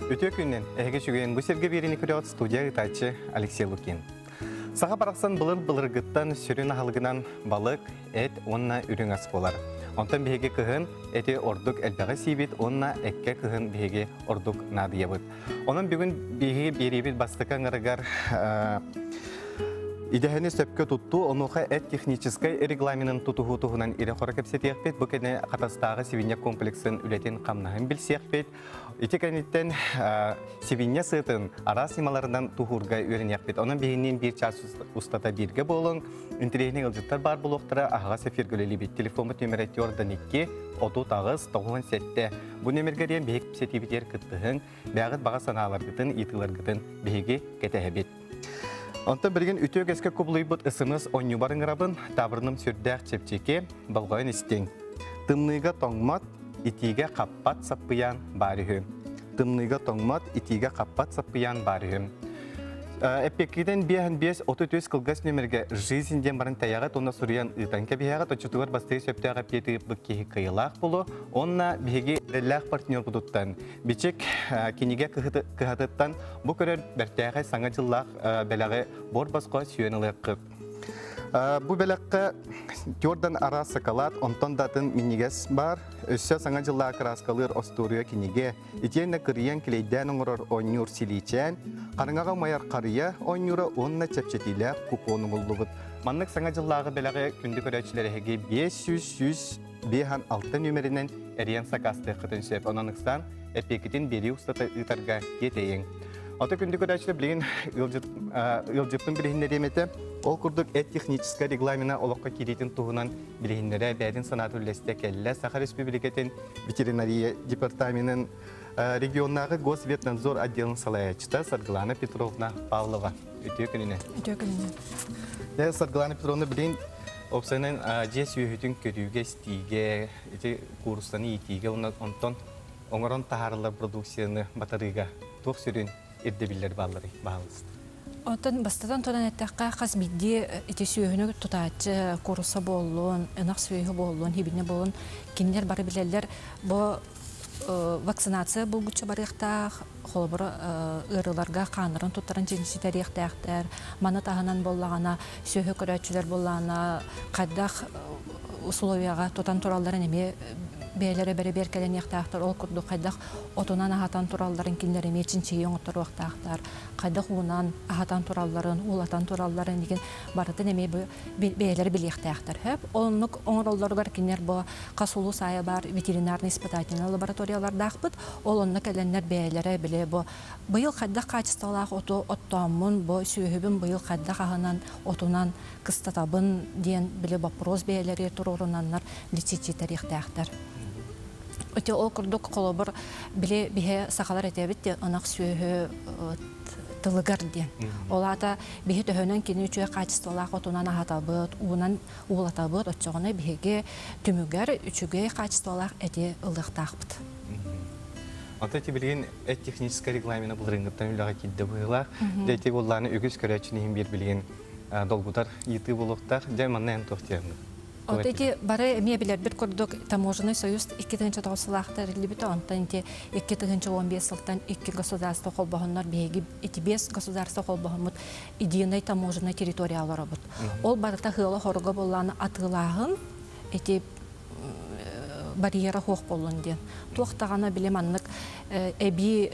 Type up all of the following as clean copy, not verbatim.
Үтүө күннэн, эһиги үчүгэйин бу сиргэ биэриини көрөҕүт студия ыытааччы Алексей Лукин. Саха барахсан былыр-былыргыттан сүрүн аһылыгынан балык, эт уонна үрүҥ ас буолар. Онтон биһиги кыһын эти ордук элбэҕи сиибит уонна эккэ кыһын биһиги ордук наадыйабыт. Онон бүгүн биһиги биэриибит бастакы аҥарыгар идэһэни сөпкө туттуу, онуоха эт техническэй регламенын тутуһуу туһунан ирэ-хоро кэпсэтиэхпит. Бу кэннэ Хатастааҕы сибинньэ комплексын үлэтин-хамнаһын билсиэхпит. Ити кэнниттэн сибинньэ сыатын араас ньымаларынан туһуурга үөрэниэхпит. Онон биһиниин биир чаас устата бииргэ буолуҥ. Интэриэһинэй ыалдьыттар баар буолуохтара. Аһаҕас эфиргэ үлэлиибит. Телефоммут нүөмэрэ 4 2 38 97. Бу нүөмэргэ диэн биһиги кэпсэтиибитигэр кыттыһыҥ. Бэйэҕит баҕа санааларгытын, ыйытыыларгытын биһиги кэтэһэбит. Онтон билигин үтүө үгэскэ кубулуйбут СМС оонньуубар ыҥырабын, таабырыным сүрдээх чэпчэки, болҕойон истиҥ. Тымныыга тоҥмот, итиигэ хаппат саппыйаан баар үһү. Тымныыга тоҥмот, итиигэ хаппат саппыйаан баар үһү. Эппиэккитин биэһэн биэс 33 кылгас нүөмэргэ «Жизнь» диэн баран тэйэҕит уонна суруйан ыытан кэбиһэҕит. Оччотугар бастакы сөптөөх эппиэти ыыппыт киһи кыайыылаах буолуо. Уонна биһиги эрэллээх партнербутуттан Бичик кинигэ кыһатыттан бу көрөр бэртээхэй саҥа дьыллаах бэлэҕи бор-босхо сүөн ылыаххыт. Бу бэлэххэ тюрдан араас сакалаат, онтон да атын минньигэс баар. Өссө саҥа дьыллаах кырааскалыыр остуоруйа кинигэ, итиэннэ кырыйан килэйдээн оҥорор оонньуур силиичээн, хараҥаҕа умайар харыйа оонньуура уонна чэпчэтиилээх купон угуллубут. Маннык саҥа дьыллааҕы бэлэҕи күндү көрөөччүлэр эһиги 500 5 6 нүөмэринэн эрийэн сакаастыаххытын сөп. Онон ыксаан эпиэкитин биэрии устата ыытарга тиэтэйиҥ. Ото күндү көрөөччүлэр билигин ыалдьыппын билиһиннэриэм этэ. Ол курдук эт техническэй регламена олоххо киириитин туһунан билиһиннэрэ бэйэтин санаатын үллэстэ кэллэ. Саха Республикатын ветеринария департаменын регионнааҕы Госветнадзор отделын салайааччыта Саргылана Петровна Павлова. Үтүө күнүнэн. Үтүө күнүнэн. Саргылана Петровна билигин Уопсайынан дьиэ сүөһүтүн көрүүгэ-истиигэ, ити кууруссаны иитиигэ уонна онтон оҥорон таһаарыллар продукцияны батарыыга туох сүрүн ирдэбиллэр баалларый, баһаалыста? Оттон бастатан туран эттэххэ, хас биирдии ити сүөһүнү тутааччы куурусса буоллун, ынах сүөһү буоллун, хибинэ буоллун, кинилэр бары билэллэр бу вакцинация булгуччу барыахтаах, холобур, ыарыыларга хааннарын туттаран чинчитэриэхтээхтэр. Маны таһынан буоллаҕына, сүөһү көрөөччүлэр буоллаҕына, хайдах усулуобуйаҕа тутан туралларын эмиэ бэйэлэрэ бэрэбиэркэлэниэхтээхтэр. Ол курдук хайдах отунан аһатан туралларын кинилэр эмиэ чинчийии оҥотторуохтаахтар. Хайдах уунан аһатан туралларын, уулатан туралларын игин барытын эмиэ бэйэлэрэ билиэхтээхтэр. Сөп. Оннук оҥороллоругар кинилэр бу хас улуус аайы баар ветеринарный испытательнай лабораториялардаахпыт. Ол онно кэлэннэр бэйэлэрэ били бу быйыл хайдах хаачыстыбалаах оту оттооммун, бу сүөһүбүн быйыл хайдах аһынан, отунан кыстатабын диэн били боппуруос бэйэлэри туруорунаннар лечичитэриэхтээхтэр. Ити ол курдук холобур били биһи сахалар этэбит де ынах сүөһү тылыгар диэн. Ол аата биһи төһөнөн кини үчүгэй хаачыстыбалаах отунан аһатабыт, уунан уулатабыт, оччоҕуна биһиги түмүгэр үчүгэй хаачыстыбалаах эти ылыахтаахпыт. Ата ити билигин эт техническэй регламена былырыыҥҥыттан үлэҕэ киирдэ быһыылаах. Дьэ ити буоллааны үгүс көрөөччүнү иһин биир билигин долгутар ыйытыы буолуохтаах. Дьэ манна эн туох диэҕиҥ? Вот эти бары эмиэ билэрбит курдук таможенный союз 2009 сылаахта тэриллибитэ, онтон ити 2015 сылтан икки государство холбоһоннор биһиги ити биэс государство холбоһоммут единый таможенный территория олоробут. Ол барыта ыала-хоруга буоллааны атыылааһын ити барьера суох буоллун диэн. Туох даҕаны били маннык эбии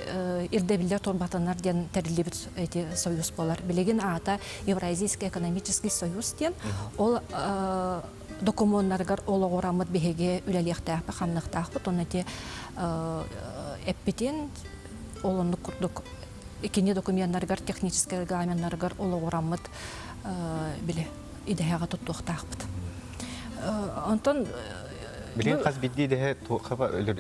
ирдэбиллэр турбатыннар диэн тэриллибит эти союз буолар. Билигин аата Евразийский экономический союз диэн. Ол докумуоннарыгар олоҕураммыт биһиги үлэлиэхтээхпит, хамныахтаахпыт. Онно ити эппитин ол оннук курдук кини докуменнарыгар, техническэй регламеннарыгар олоҕураммыт били идэһэҕэ туттуохтаахпыт. Онтон Билигин хас биирдии идэһэ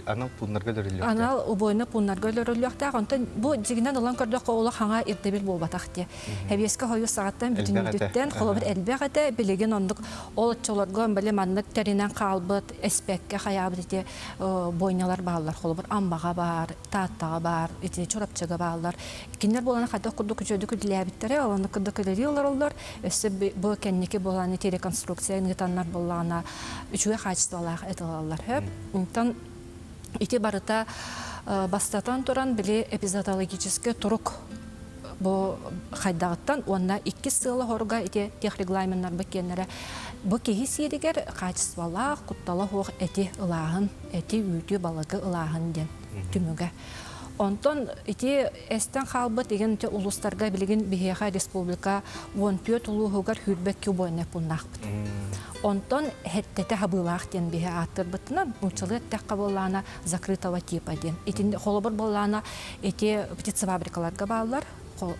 анал пууннарга өлөрүллүөхтээх. Анал убойна пууннарга өлөрүллүөхтээх. Онтон бу дьигинэн ылан көрдөххө олох хаҥа ирдэбил буолбатах диye. Хэбиэскэ хойу саҕаттан бүтүннүүтүттэн холобур элбэх этэ. Билигин оннук ол оччолорго били маннык тэринэн хаалбыт, эспэккэ хайаабыт ити бойнялар бааллар. Холобур Аммаҕа баар, Тааттаҕа баар, ити Чурапчыга бааллар. Кинилэр буолан хайдах курдук үчүгэйдик үлэлээбиттэрэ, оннук курдук үлэлии олороллор. Өссө бу кэнники буолан ити реконструкция ыытаннар буоллаҕына үчүгэй хаачыстыбалаах эт ылаллар. Онтон Ити барыта бастатан туран били эпизоотологическай турук бу хайдаҕыттан уонна иккис сыала хоруга ити техрегламеннарбыт киэннэрэ бу киһи сиэригэр хаачыстыбалаах куттала суох эти ылааһын эти үүтү балыгы ылааһын диэн түмүгэ. Онтон ити эстэн хаалбыт игин ити улуустарга билигин биһиэхэ республика 14 улууһугар 22 убойнай пуннаахпыт. Онтон хэттэтэ хабыылаах диэн биһи ааттырбытынан нууччалыы эттэххэ буоллаана закрытого типа диэн. Итин холобур буоллаана ити птицефабрикаларга бааллар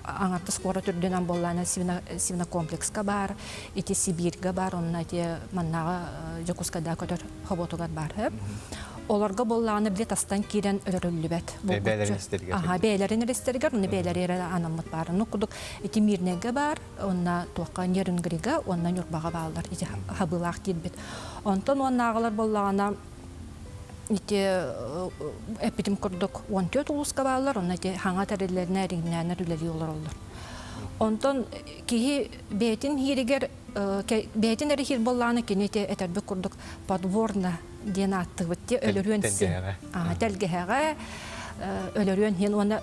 аҥардас куорат үрдүнэн буоллаана свинокомплекска баар, ити Сибииргэ баар, онно ити маннааҕы Дьокуускайдаа көтөр хоботугар баар. Олорго буоллаҕына били тастан киирэн өлөрүллүбэт. Бэйэлэрин истэригэр. Аха, бэйэлэрин истэригэр, уонна бэйэлэри эрэ анаммыт баар. Ну курдук ити Мирнэйгэ баар, уонна туохха Нерюнгрига, уонна Ньурбаҕа бааллар ити хабыылаах киирбит. Онтон уоннааҕылар буоллаҕына ити эппитим курдук 14 улууска бааллар, онно ити хаҥа тэриллэринэ эриҥнээннэр үлэлии олороллор. Онтон киһи бэйэтин иһиригэр бэйэтин эрэ иһир буоллаҕына кини ити этэрбит курдук подворно диэн ааттыыбыт ти өлөрүөн син тэлгэһэҕэ өлөрүөн иһин уонна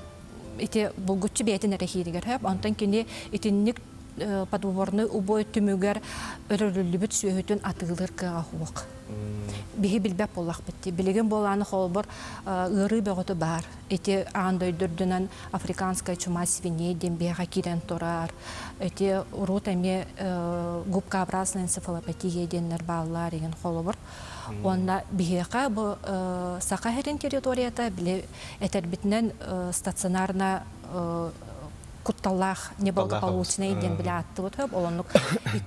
ити булгуччу бэйэтин эрэ иһиригэр хөп онтон кини итинник подворный убой түмүгэр өлөрүллүбүт сүөһүтүн атыылыыр кыаҕа суох. Биһи билбэт буоллахпыт дии. Билигин буолааны холобур ыарыы бөҕөтө баар. Ити аан дойду үрдүнэн африканская чума свиней диэн биһиэхэ киирэн турар. Ити урут эмиэ губкообразная энцефалопатия диэннэр бааллар деген холобур. Уонна биһиэхэ бу Саха сирин территорията били этэрбитинэн стационарно кутталлаах неблагополучный диэн билэ ааттыбыт хөп олоннук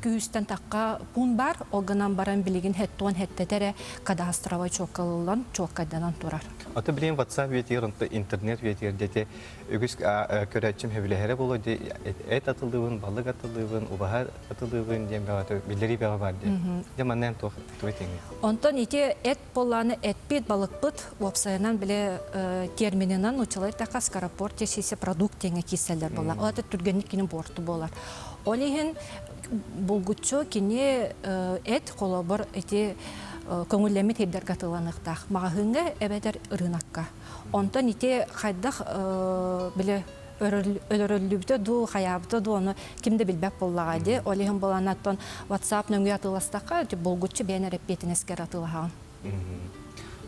200-тэн тахха пуун бар ол гынан баран билигин хеттуон хеттете эрэ кадастровай чуоккалыллан чуоккайданан турар. Ото билигин WhatsApp үйэтигэр онто интернет үйэтигэр дети үгүс көрөөччүм сөбүлэһэрэ буолуо ди эт атылыыбын, балык атылыыбын, убаһа атылыыбын диэн бөҕөтө биллэрии бөҕө бар диэн. Дьэ манна эн туох тугу этиҥий? Онтон ити эт буоллааны эппит балыкпыт уопсайынан бile терминынан нууччалыы эттэххэ скоропортящийся продукт диэҥҥэ киирсэллэр буолла. Ол это түргэнник кини буорту буолар. Ол иһин булгуччу кини эт холобур ити көҥүллэммит сирдэргэ атыыланыахтаах. Маҕаһыыҥҥа эбэтэр ырыынакка. Онтон ити хайдах бile өлөрөллүбүтэ дуу, хайаабыта дуу, ону ким да билбэт буоллаҕа дии. Ол иһин буолан WhatsApp нөҥүө атыыластахха, булгуччу бэйэн эрэ эппиэтинэскэр атыылаһаҕын.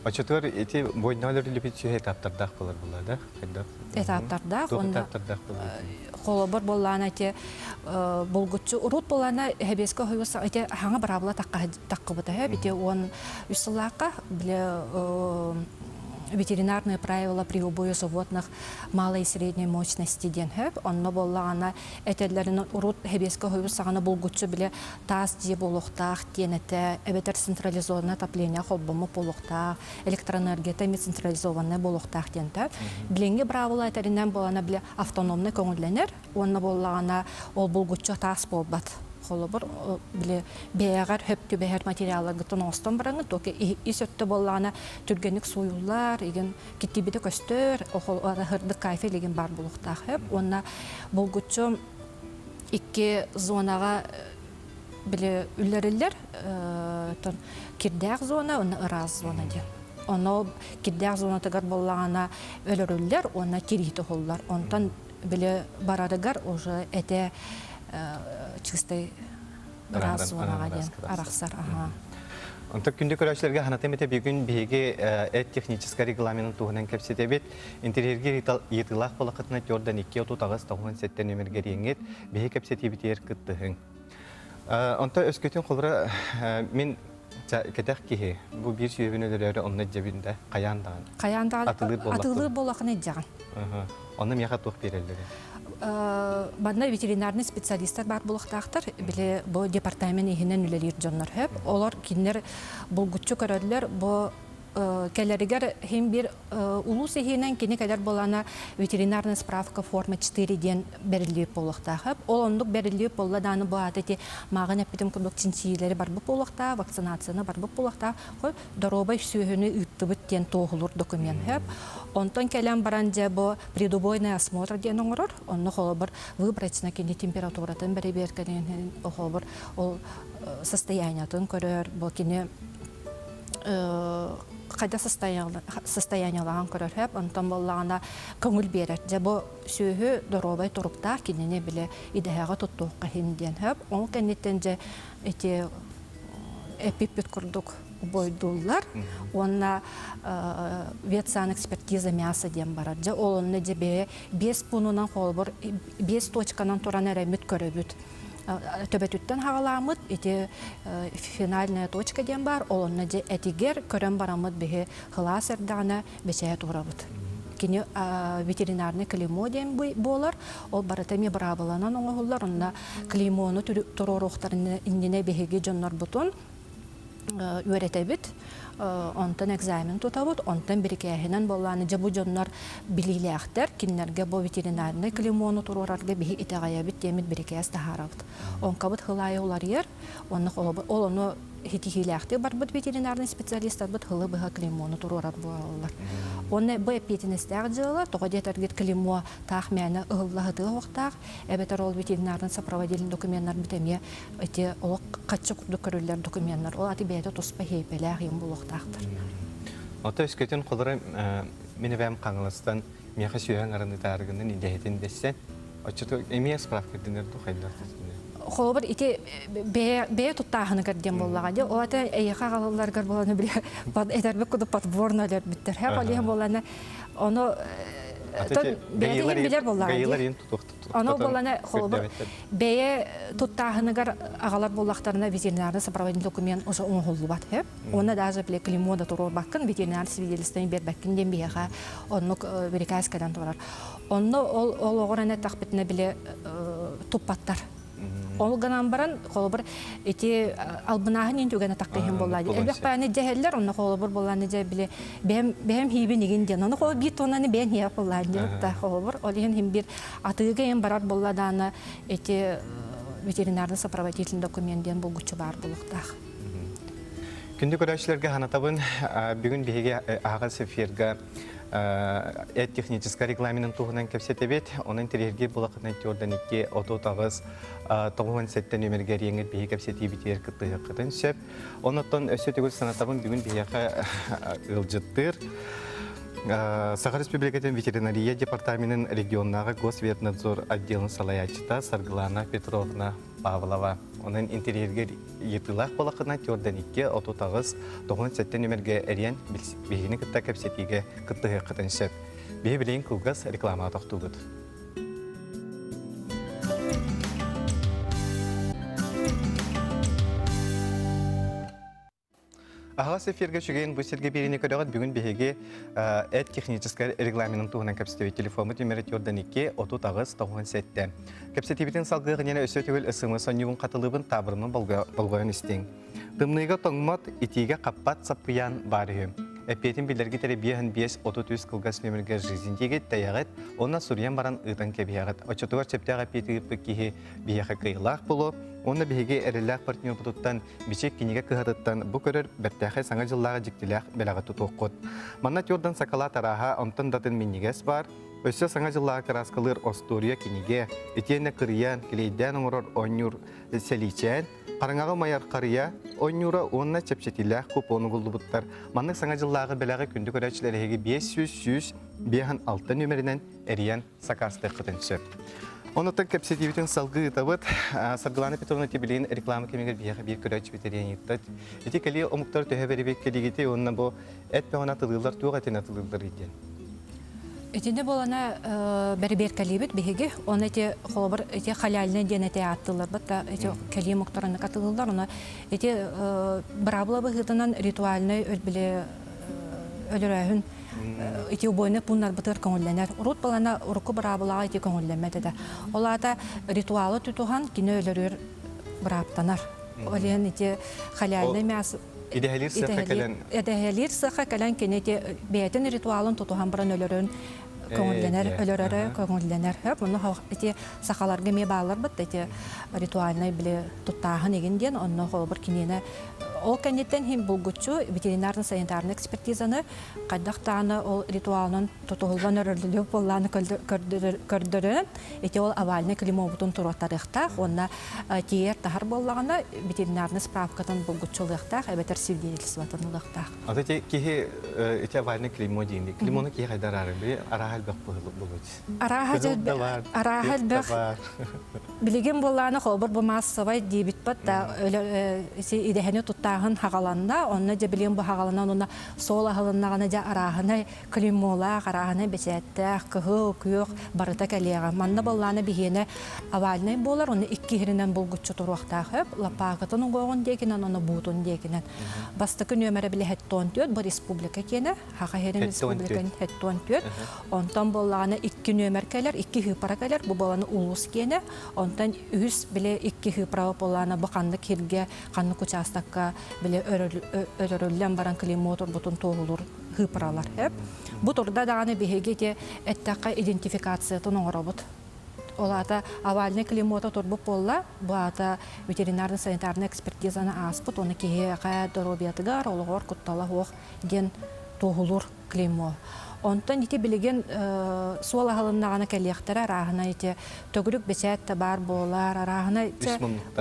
Оччотугар ити бойноол өрүлүбүт сүһэ этаптардаах буолар буолла да? Хайдах? Этаптардаах. Туох этаптардаах буолар? Холобур буоллаана ити булгуччу урут буоллаана хэбиэскэ хойуса ити хаҥа быраабыла таххыбыта һэ бити 13 сыллаахха бile ветеринарные правила при убое животных малой и средней мощности диэн хөп. Онно буоллаҕына этэллэрин урут хэбиэскэ хойус саҕана булгуччу бile таас дьиэ буолуохтаах диэн этэ, эбэтэр централизованное отопление холбоммут буолуохтаах, электроэнергията эмиэ централизованная буолуохтаах диэн этэ. Билиҥҥи быраабыла этэринэн буолана бile автономнай көҥүллэнэр уонна буоллаҕына ол булгуччу таас буолбат. Холобур, били бэйэҕэр хөп түбэһэр материалларгыттан оҥостон бараҥҥын, токи ис өттө буоллаҕына түргэнник сууйуллар, игин киттийбитэ көстөр, һырдык кайфа илигин баар буолуохтаах хөп. Уонна булгуччу икки зонаҕа били үллэриллэр кирдээх зона уонна ыраас зона диэн. Ону кирдээх зонатыгар буоллаҕына өлөрүллэр уонна тирии тоһуллар. Онтон били барарыгар уже этэ чистай ыраас зонаҕа диэн арахсар. Онтон күндү көрөөччүлэргэ ханатым этэ бүгүн биһиги эт техническэй регламенын туһунан кэпсэтэбит. Интэриэһиргиир ыйытыылаах буоллаххытына 4 2 38 97 нүөмэргэ эрийэҥҥит биһи кэпсэтиибитигэр кыттыһыҥ. Онто өскөтүн холобура мин кэтэх киһи бу биир сүөһүбүн өлөрөөрү онно илдьэбин да хайаан даҕаны. Хайаан даҕаны атыылыыр буоллаххына илдьэҕин. Онно миэхэ туох биэрэллэрий? Манна ветеринарный специалистар баар буолуохтаахтар. Били бу департамент иһинэн үлэлиир дьоннор хөп. Олор кинилэр булгуччу көрөллөр бу кэлэригэр иһин биир улуус иһинэн кини кэлэр буолана ветеринарная справка форма 4 диэн бэриллибит буолуохтаах. Ол оннук бэриллибит буолла дааны бу аата ити мааҕын эппитим курдук чинчийиилэри барбыт буолуохтаах, вакцинацияны барбыт буолуохтаах. Доруобай сүөһүнү ыыттыбыт диэн туоһулуур документ. Онтон кэлэн баран дьэ бу предубойный осмотр диэн оҥорор. Онно холобур выборочно кини температуратын бэрэбиэркэлээн холобур ол состояниетын көрөр, бу кини. хайда состояниелаҕын көрөр хөп, онтон буоллаҕына көҥүл биэрэр. Дьэ бу сүөһү доруобай туруктаах кинини бile идэһэҕэ туттуохха иһин диэн хөп. Ол кэнниттэн дьэ ити эппиппит курдук убойдууллар уонна ветсанэкспертиза мяса диэн барар. Дьэ ол онно дьэ бэйэ биэс пуунунан холобур биэс точканан туран эрэммит көрөбүт. Төбөтүттэн хаҕалааммыт ити финальная точка диэн баар, ол онно дьэ этигэр көрөн бараммыт биһи кылаас эрдэҕинэ бэчээт уурабыт. Кини ветеринарный клеймо диэн буолар, ол барыта эмиэ быраабыланан оҥоһуллар, онно клеймону туруоруохтарын иннинэ биһиги дьоннорбутун үөрэтэбит, онтон экзамен тутабыт, онтон бирикээһинэн буоллааны дьэ бу дьоннор билиилээхтэр, кинилэргэ бу ветеринарнай клеймону туруорарга биһи итэҕэйэбит диэммит бирикээс таһаарабыт. Оҥкабыт хыл аайы уларыйар, онно ол ону ситиһиилээхтик барбыт ветеринарный специалистарбыт хылы быһа клеймону туруорар буолаллар. Уонна бу эппиэтинэстээх дьыала, тоҕо диэтэргит клеймо таах мээнэ ыһылла сытыа эбэтэр ол ветеринарный сопроводительный докуменнарбыт эмиэ ити олох хаччы курдук көрүллэр докуменнар ол аты бэйэтэ туспа хиэйпэлээх юм буолуохтаахтар. Ото өскөтүн холоро мин эбээм Хаҥаластан миэхэ сүөһэн арынытаарыгынан идэһитин дэссэн оччото эмиэ справка ирдэнэр дуу хайдах Холобур ити бэйэ бэйэ туттааһыныгар диэн буоллаҕа дии. Ол ата эйиэхэ аҕалалларыгар буоланы били этэрбит курдук подборно өлөрбүттэр. Һэ ол иһин буоллана ону бэйэтин билэр буоллаҕа дии. Ону буоллана холобур бэйэ туттааһыныгар аҕалар буоллахтарына ветеринарный сопроводительный документ уже оҥоһуллубат сөп. Уонна даже бile клеймо да туруорбаккын, ветеринар свидетельствоны биэрбэккин диэн биһиэхэ оннук бирикээс кэлэн турар. Онно ол ол оҕор эттэхпитинэ бile туппаттар. Ол гынан баран, холобур, ити албынааһын иин түгэнэ таххыһын буолла дии. Элбэх бааны дьэһэллэр, онно холобур буоллааны дьэ били бэйэм бэйэм хиибин игин диэн. Ону холобур биир туонаны бэйэн хиэп буоллаан диэн та холобур. Ол иһин хим бир атыыга иһин барар буолла даана ити ветеринарный сопроводительный документ диэн булгуччу баар буолуохтаах. Күндү көрөөччүлэргэ санатабын, бүгүн биһиги аһаҕас эфирга эт техническай регламенын туһунан кэпсэтэбит. Онон интэриэһиргиир буолаххытына 42 38 97 нүөмэргэ эрийэҥҥит биһиги кэпсэтиибитигэр кыттыһыаххытын сөп. Онон өссө төгүл санатабын, бүгүн биһиэхэ ыалдьыттыыр Саха Республикатын ветеринария департаменын регионнааҕы Госветнадзор отделын салайааччыта Саргылана Петровна Павлова. Онон интэриэһиргиир ыйытыылаах буолаххытына 42 38 97 нүөмэргэ эрийэн биһигини кытта кэпсэтиигэ кыттыһыаххытын сөп. Биһи билигин кылгас рекламаҕа тохтуубут. Аһаҕас эфиргэ үчүгэйин бу сиргэ биэриини көрөҕүт. Бүгүн биһиги эт техническэй регламенын туһунан кэпсэтэбит. Телефоммут нүмерэ 42 38 97. Кэпсэтиибитин салгыах иннинэ өссө төгүл СМС сонньугун хатылыыбын таабырымын болҕойон истиҥ. Тымныыга тоҥмот, итиигэ хаппат саппыйаан баар үһү. Эппиэтин билэргит эрэ 5 33 кылгас нүмергэ жизнь диэгит тэйэҕит, уонна суруйан баран ыытан кэбиһэҕит. Оччотугар сөптөөх эппиэти ыыппыт киһи биһиэхэ кыайыылаах буолуо. Уонна биһиги эрэллээх партнербутуттан Бичик кинигэ кыһатыттан бу көрөр бэртээхэй саҥа дьыллааҕы дьиктилээх бэлэҕи тутуоххут. Манна тюрдан сакалаат арааһа, онтон датын минньигэс баар. Өссө саҥа дьыллааҕы кырааскалыыр остуоруйа кинигэ, итиэннэ кырыйан, килиэйдээн оҥорор оонньуур сэлиичээн, хараҥаҕа умайар харыйа оонньуура уонна чэпчэтиилээх купон угуллубуттар. Маннык саҥа дьыллааҕы бэлэҕи күндү көрөөччүлэр эһиги 500 156 нүөмэринэн эрийэн сакаастыаххытын сөп. Онуттан кэпсэтиибитин салгыы ыытабыт. Саргылана Петровна билигин реклама кэмигэр биһиэхэ биир көрөөччүбүт эрийэн ыытта. Ити кэлии омуктар төһө бэрибит кэлигити уонна бу эт бөҕөнө атылыыллар туох этин атылыыллар диэн. Итини буолана бэрибиэркэлиибит биһиги. Оны ити холобур ити халяльный диэн эти ааттыылларбыт да ити кэлии омуктарынык атылыыллар. Оны ити быраабыла быһыытынан ритуальнай өлбили өлөрөөһүн ити убойный пууннарбытыгар көҥүллэнэр. Урут балана урукку быраабылаҕа ити көҥүллэммэт этэ. Ол аата ритуалы тутуһан кини өлөрүөр бырааптанар. Ол иһин ити халяльный мясо Идэһэлиир сыаха кэлэн идэһэлиир сыаха кэлэн кини ити бэйэтин ритуалын тутуһан баран өлөрөн көҥүллэнэр, өлөрөрө көҥүллэнэр. Хөп, онно ити сахаларга эмиэ баалларбыт ити ритуальнай били туттааһын игин диэн, онно холобур киниэнэ. Ол кэнниттэн иһин булгуччу ветеринарно-санитарнай экспертизаны хайдах даҕаны ол ритуалынан тутуһуллан өрөллүбүт буоллааны көрдөрөн ити ол овальнай клеймобутун туруортарыахтаах уонна тиийэр таһар буоллаҕына ветеринарнай справкатын булгуччу ылыахтаах эбэтэр свидетельствотын ылыахтаах. Ата киһи ити овальный клеймо диэн клеймону киһи хайдар арыы арааһа элбэх буолуут. Арааһа арааһа элбэх Билигин буоллаана холобур бу маассабай диэбиппит да идэһэни туттааһын хаҕаланна, онно дьэ билигин бу хаҕаланан уонна суол аһылыннаҕына дьэ арааһынай клеймолаах, арааһынай бэчээттээх, кыһыл, күөх барыта кэлиэҕэ. Манна буоллаана биһиэнэ овальнай буолар, уонна икки иһиринэн булгуччу туруохтаах өп, лапаакытын угуоҕун диэкинэн, уонна буутун диэкинэн. Бастакы нүөмэрэ били 74 бу республика киэнэ, Саха сирин республикатын 74. Онтон буоллаҕына икки нүөмэр кэлэр, икки хыыпара кэлэр, бу буолан улуус киэнэ. Онтон үһүс били икки хыыпара буоллаҕына бу ханнык сиргэ, ханнык учаастакка били өлөрүллэн баран клеймо турбутун туоһулуур хыыпаралар. Бу турда даҕаны биһиги ити эттэххэ идентификациятын оҥоробут. Ол аата овальнай клеймота турбут буолла, бу аата ветеринарно-санитарнай экспертизаны ааспыт, уонна киһиэхэ доруобуйатыгар, олоҕор куттала суох диэн туоһулуур клеймо. Онтон ити билигин суол аһылыннаҕына кэлиэхтэрэ арааһына ити төгүрүк бэчээт да баар буолар, арааһына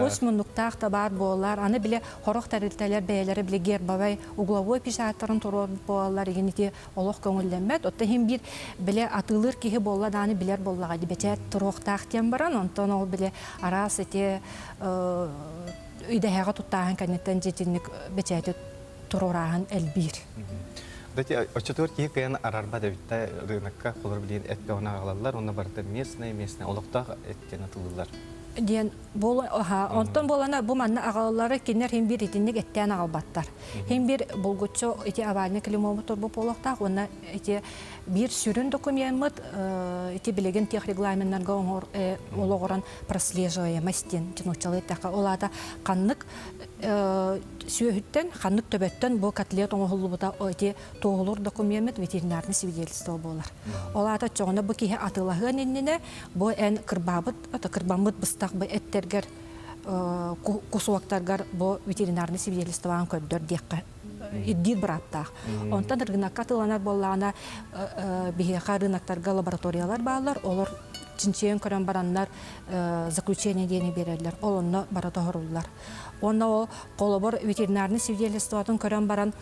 үс муннуктаах да баар буолар. Аны били хорох тэрилтэлэр бэйэлэрэ били гербовай угловой печаттарын туруорбут буолаллар, игин ити олох көҥүллэммэт. Оттон иһин биир били атыылыыр киһи буолла даҕаны билэр буоллаҕа ди бэчээт туруохтаах диэн баран, онтон ол били араас ити идэһэҕэ туттааһын кэнниттэн дьитинник бэчээти туруорааһын элбиир. Оччотугар киһи кыайан арарбат эбит да рынокка холор билигин эт бөҕөнү аҕалаллар уонна барыта местное местное олохтоох эттэн атылыыллар. Диэн онтон буолана бу манна аҕалаллары кинилэр хин биир итинник эттээн аҕалбаттар. Хин биир булгуччу ити овальный клеймобут турбут буолуохтаах уонна ити биир сүрүн докумеммыт ити билигин техрегламеннарга олоҕуран прослеживаемость диэн нууччалыы эттэххэ ол аата ханнык сүөһүттэн ханнык төбөттөн бу котлет оҥоһуллубута ити туоһулуур докумеммит ветеринарный свидетельство буолар. Ол аата оччоҕуна бу киһи атыылаһыан иннинэ бу эн кырбаабыт кырбаммыт быстах бу эттэргэр кусуоктаргар бу ветеринарный свидетельствоҕын көрдөр диэххэ ирдиир бырааптаах. Онтон рынокка атыыланар буоллаҕына биһиэхэ рыноктарга лабораториялар бааллар, олор чинчийэн көрөн бараннар заключение диэни биэрэллэр, ол онно бара тоһоруллар. Уонна ол холобур ветеринарный свидетельствотын көрөн баран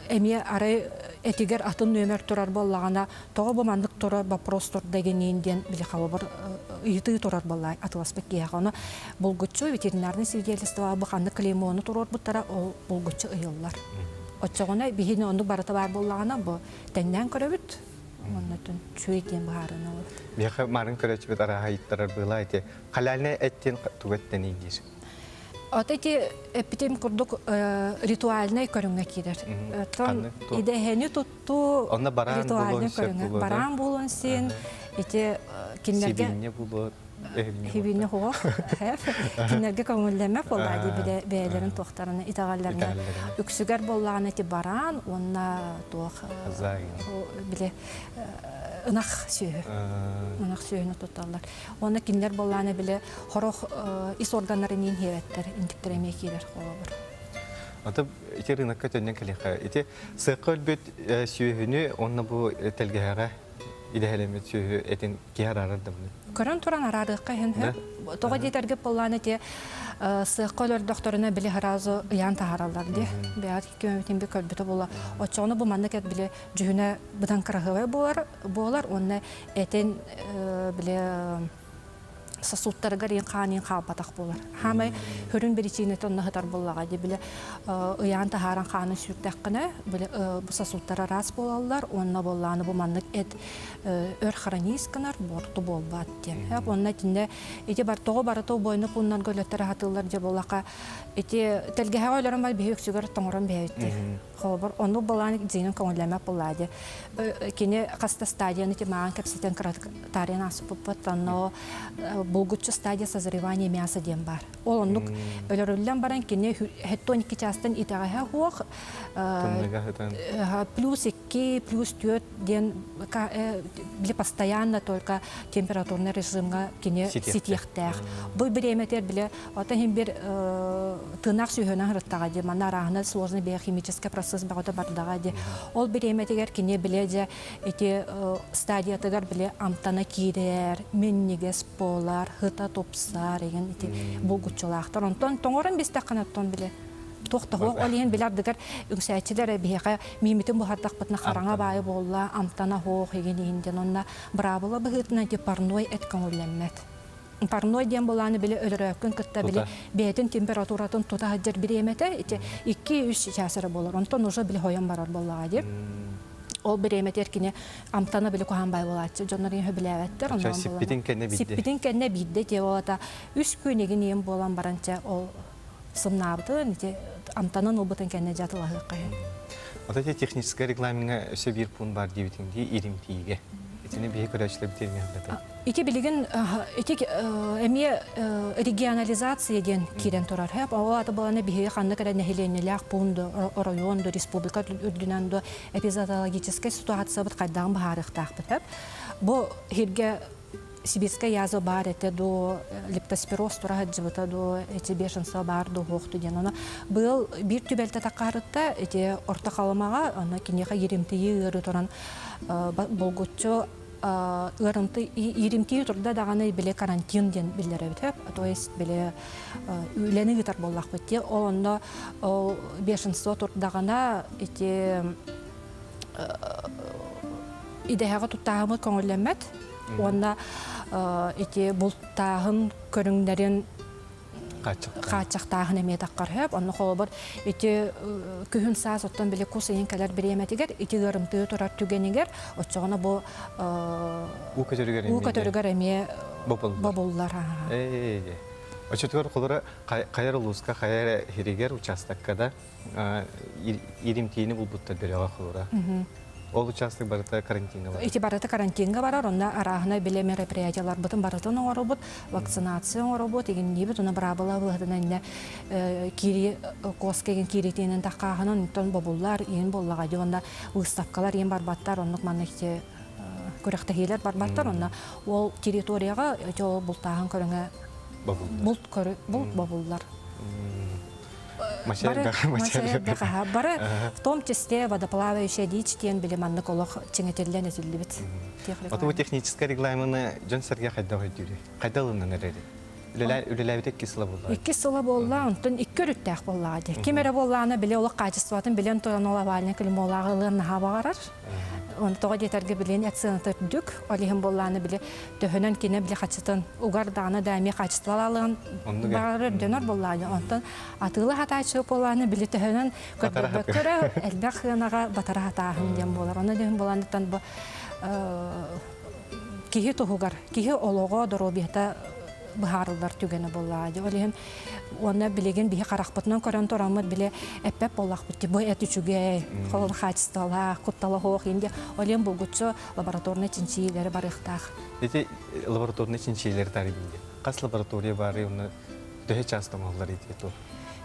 эмиэ арай этигэр атын нүөмэр турар буоллаҕына тоҕо бу маннык турар вопрос турда гениин диэн били холобур ыйытыы турар буолла атыласпыт киһиэхэ ону булгуччу ветеринарный свидетельство бу ханнык клеймону туруорбуттара ол булгуччу ыйыллар оччоҕуна биһини оннук барыта баар буоллаҕына бу тэҥнээн көрөбүт уонна үчүгэй диэн быһаарыыны ылабыт Миэхэ марын көрөөччүбүт арааһа ыйыттарар быылаа ити халяльнай эттин тугу эттений диир Ото ити эппитим курдук ритуальнай көрүҥҥэ киирэр. Оттон идэһэни туттуу ритуальнай көрүҥэ. Бараан буолуон син ити кинилэргэ Сибинньэ буолуо Хибинньэ хуох. Кинилэргэ көҥүллэммэт буоллаа дии бэйэлэрин туохтарына итэҕэллэринэ. Үксүгэр буоллаҕына ити бараан уонна туох били ынах сүөһү. Ынах сүөһүнү тутталлар. Уонна кинилэр буоллаҕына били хорох ис органнарын иин хиэрэттэр, интиктэр эмиэ киирэр холобур. Аты ити рынокка төннөн кэлиэххэ. Ити сыахха өлбүт сүөһүнү уонна бу тэлгэһэҕэ идэһэлэммит сүөһү этин киһи араарар да буну. Көрөн туран араарыахха иһин хөп. Тоҕо диэтэргэ буоллаан ити сыахха өлөрдөхтөрүнэ били сразу ыйаан таһаараллар дии. Бэйэҕит икки би көрбүтэ буола. Оччоҕуна бу маннык эт били дьүһүнэ быдан кыраһыабай буолар буолар уонна этин били сосудтарыгар иин хаан иин хаалбатах буолар. Хаамай хөрүн биричиинэтэ онно сытар буоллаҕа дии били ыйаан таһааран хаанын сүүрдэххинэ били бу сосудтар араас буолаллар уонна буоллааны бу маннык эт өр хранись гынар буорту буолбат диэн. Уонна итиннэ ити бар тоҕо барыта убойну пууннарга өлөттөр аһатыыллар дьэ буоллаха ити тэлгэһэҕэ өлөрөн бар биһи үксүгэр тоҥорон бэйэбит Холобур, оннук былаан дьиҥин көҥүллэммэт буоллаа дии. Кини хас да стадияны ити мааҕын кэпсэтэн кыратык таарыйан ааспыппыт. Онно Булгуччу стадия созревания мяса диэн баар. Ол оннук өлөрүллэн баран кини 72 чаастан итэҕэһэ суох плюс 2, плюс 4 диэн били постоянно только температурный режимҥа кини ситиэхтээх. Бу бириэмэтигэр били оттон иһин бир тыынах сүһүөнэн сырыттаҕа дии манна арааһына сложный биохимический процесс бөҕөтө бардаҕа дии. Ол бириэмэтигэр кини били дьэ ити стадиятыгар били амтана киирэр, минньигэс буолар, сыта тупсар деген ити булгуччулаахтар. Онтон тоҥорон бистэххинэ оттон били туох да суох. Ол иһин били ардыгар үҥсээччилэр биһиэхэ миимитин буһардахпытына хараҥа баайы буолла, амтана суох игин иһин диэн. Онно быраабыла быһыытынан ити парной эт көҥүллэммэт. Парной диэн былааны били өлөрөөккүн кытта били бэйэтин температуратын тута сылдьар бириэмэтэ ити 2-3 чаас эрэ буолар. Онтон уже били хойон барар буоллаҕа дии. Ол бириэмэтигэр кини амтана били куһаан бай буолааччы. Дьоннор иһэ билээбэттэр. Онон сиппитин кэннэ биирдэ. Сиппитин кэннэ биирдэ тиэ буолата үс күн игин иэн буолан баран чэ ол сымнаабытын ити амтанын ылбытын кэннэ дьэ атылаһыахха үһү. Вот эти техническэй регламеҥҥа өссө биир пуун баар диэбитиҥ дии иримтиигэ. Итини биһи көрөөччүлэр битиэрмиэхтэтэ. Ити билигин ити эмиэ регионализация диэн киирэн турар. Ол аата буолана биһиги ханнык эрэ нэһилиэнньэлээх пуун да, оройуон да, республика үрдүнэн да эпизоотологическай ситуациябыт хайдаҕын быһаарыахтаахпыт. Бу сиргэ сибирскэй язва баар этэ дуу, лептоспироз тура сылдьыбыта дуу, эти бешенство баар дуу суохту диэн. Ону быйыл биир түбэлтэ таххаарытта ити Орто Халымаҕа, онно киниэхэ иримтийии ыарыы туран булгуччу ыарымты ииримтии турда даҕаны били карантин диэн биллэрэбит то есть били үлэни ыытар буоллахпыт дии ол онно ол бешенство турдаҕына ити идэһэҕэ туттааһыммыт көҥүллэммэт уонна ити бултааһын көрүҥнэрин хааччахтааһын эмиэ таххар сөп. Онно холобур ити күһүн саас оттон били кус ыйын кэлэр бириэмэтигэр ити ыарымтыы турар түгэнигэр оччоҕуна бу уу көтөрүгэр уу көтөрүгэр эмиэ бобуллар. Оччотугар холоро хайар улууска хайар хиригэр участокка да иримтиини булбуттар бөрөҕө холура. Ол участок барыта карантиҥҥа барар. Ити барыта карантиҥҥа барар, онно арааһынай билэ мероприятияларбытын барытын оҥоробут, вакцинация оҥоробут, игинниибит, уна быраабыла быһытынан иннэ киири куоска игин кииритиинэн таххааһынан онтон бобуллар, иин буоллаҕа дии, уонна выставкалар иин барбаттар, оннук манна ити күрэхтэһиилэр барбаттар, онно ол территорияҕа ити ол бултааһын көрүҥэ булт булт бобуллар. Бары, в том числе водоплавающая дичь диэн били маннык олох чиҥэтиллэн этиллибит. Оту техническэй регламены дьон-сэргэ хайдах өйдүүрүй? Хайда ылынан эрэри? Үлэлээбит икки сыла буолла. Икки сыла буолла, онтон икки өрүттээх буоллаҕа дии. Ким эрэ буоллаҕына били олох качествотын билэн туран ол овальный клеймолааҕы ылыан наһаа баҕарар. Оны тоҕо диэтэргэ билин эт сыаната үрдүк. Ол иһин буоллаҕына били төһөнөн кини били хачытын угар даҕаны да эмиэ хаачыстыбалаалыан баҕарар дьонор буоллаҕына онтон атыыла хатааччы буоллаҕына били төһөнөн көрдөрбөккө элбэх сыанаҕа батара хатааһын диэн буолар онно диэн буоланыттан бу киһи туһугар киһи олоҕо доруобуйата быһаарыллар түгэнэ буоллаҕа дии ол иһин уонна билигин биһи харахпытынан көрөн тураммыт били эппэт буоллахпыт бу эт үчүгэй холобур хаачыстыбалаах куттала суох иин ол иһин булгуччу лабораторнай чинчийиилэри барыахтаах. Ити лабораторнай чинчийиилэри таарыйдым диэн. Хас лаборатория баарый уонна төһө чааста оҥоһуллар ити туох?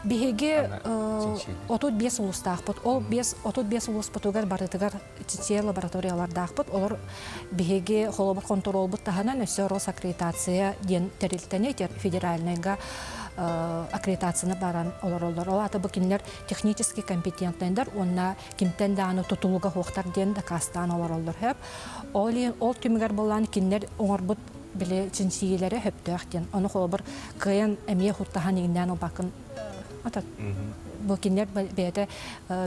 Биһиги 35 улуустаахпыт. Ол 35 улууспутугар барытыгар чинчийэр лабораториялардаахпыт. Олор биһиги холобур хонтуруолбут таһынан өссө Росаккредитация диэн тэрилтэни федеральнайга аккредитацияны баран олороллор. Ол аата бу кинилэр технически компетентнайдар уонна кимтэн даҕаны тутулуга суохтар диэн дакаастаан олороллор сөп. Ол ол түмүгэр буолан кинилэр оҥорбут били чинчийиилэрэ сөптөөх диэн. Ону холобур кыайан эмиэ хуттаһан иҥнээн ылбаккын атат бу кинилэр бэйэтэ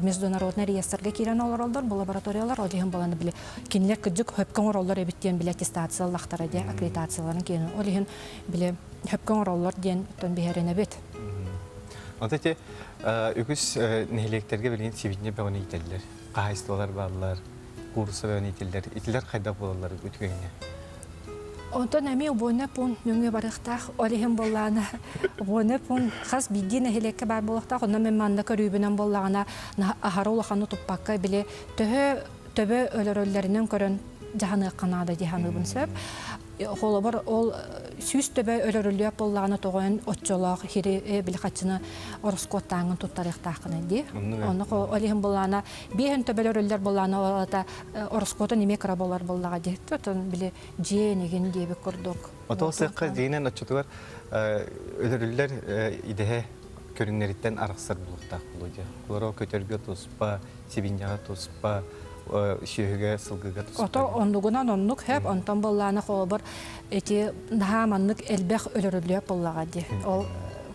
международный реестрга киирэн олороллор бу лабораториялар ол иһин буолан били кинилэр кырдьык хөпкө оҥороллор эбит диэн били аттестация ыллахтара диэн аккредитацияларын киирэн ол иһин били хөпкө оҥороллор диэн оттон биһэрэнэбит. Онто ити Үгүс нэһилиэктэргэ билигин сибиинньэ бөҕөнү иитэллэр. Хаһаайыстыбалар бааллар, куурусса бөҕөнү иитэллэр. Итилэр хайдах буолаллар үтүгэҥҥэ? Онтон эмиэ убуонна пуун нөҥүө барыахтаах. Ол иһин буоллаҕына, убуонна пуун хас биирдии нэһилиэккэ баар буолуохтаах. Онно мин манна көрүүбүнэн буоллаҕына, аһара улаханы туппакка, били төһө төбө өлөрөллөрүнэн көрөн дьаһаныахха наада дии саныыбын сөп. Холобур, ол сүүс төбө өлөрүллүөх буоллаҕына тоҕойон оччолоох хири били хаччыны ороскуоттааҥҥын туттарыахтааххын дии. Онно ол иһин буоллаҕына биэһин төбө өлөрүллэр буоллаҕына ол ата ороскуота эмиэ кыра буолар буоллаҕа дии. Отон били дьиэ энигин диэбит курдук. Отол сыахха дьиэнэн оччотугар өлөрүллэр идэһэ көрүҥнэриттэн арахсар буолуохтаах буолуо дии. Олоро көтөргө туспа, сибинньэҕэ туспа, сүөһүгэ, сылгыга туспа. Ото оннугунан оннук хэп, онтон буоллаана холобур ити наһаа маннык элбэх өлөрүллүөх буоллаҕа дии. Ол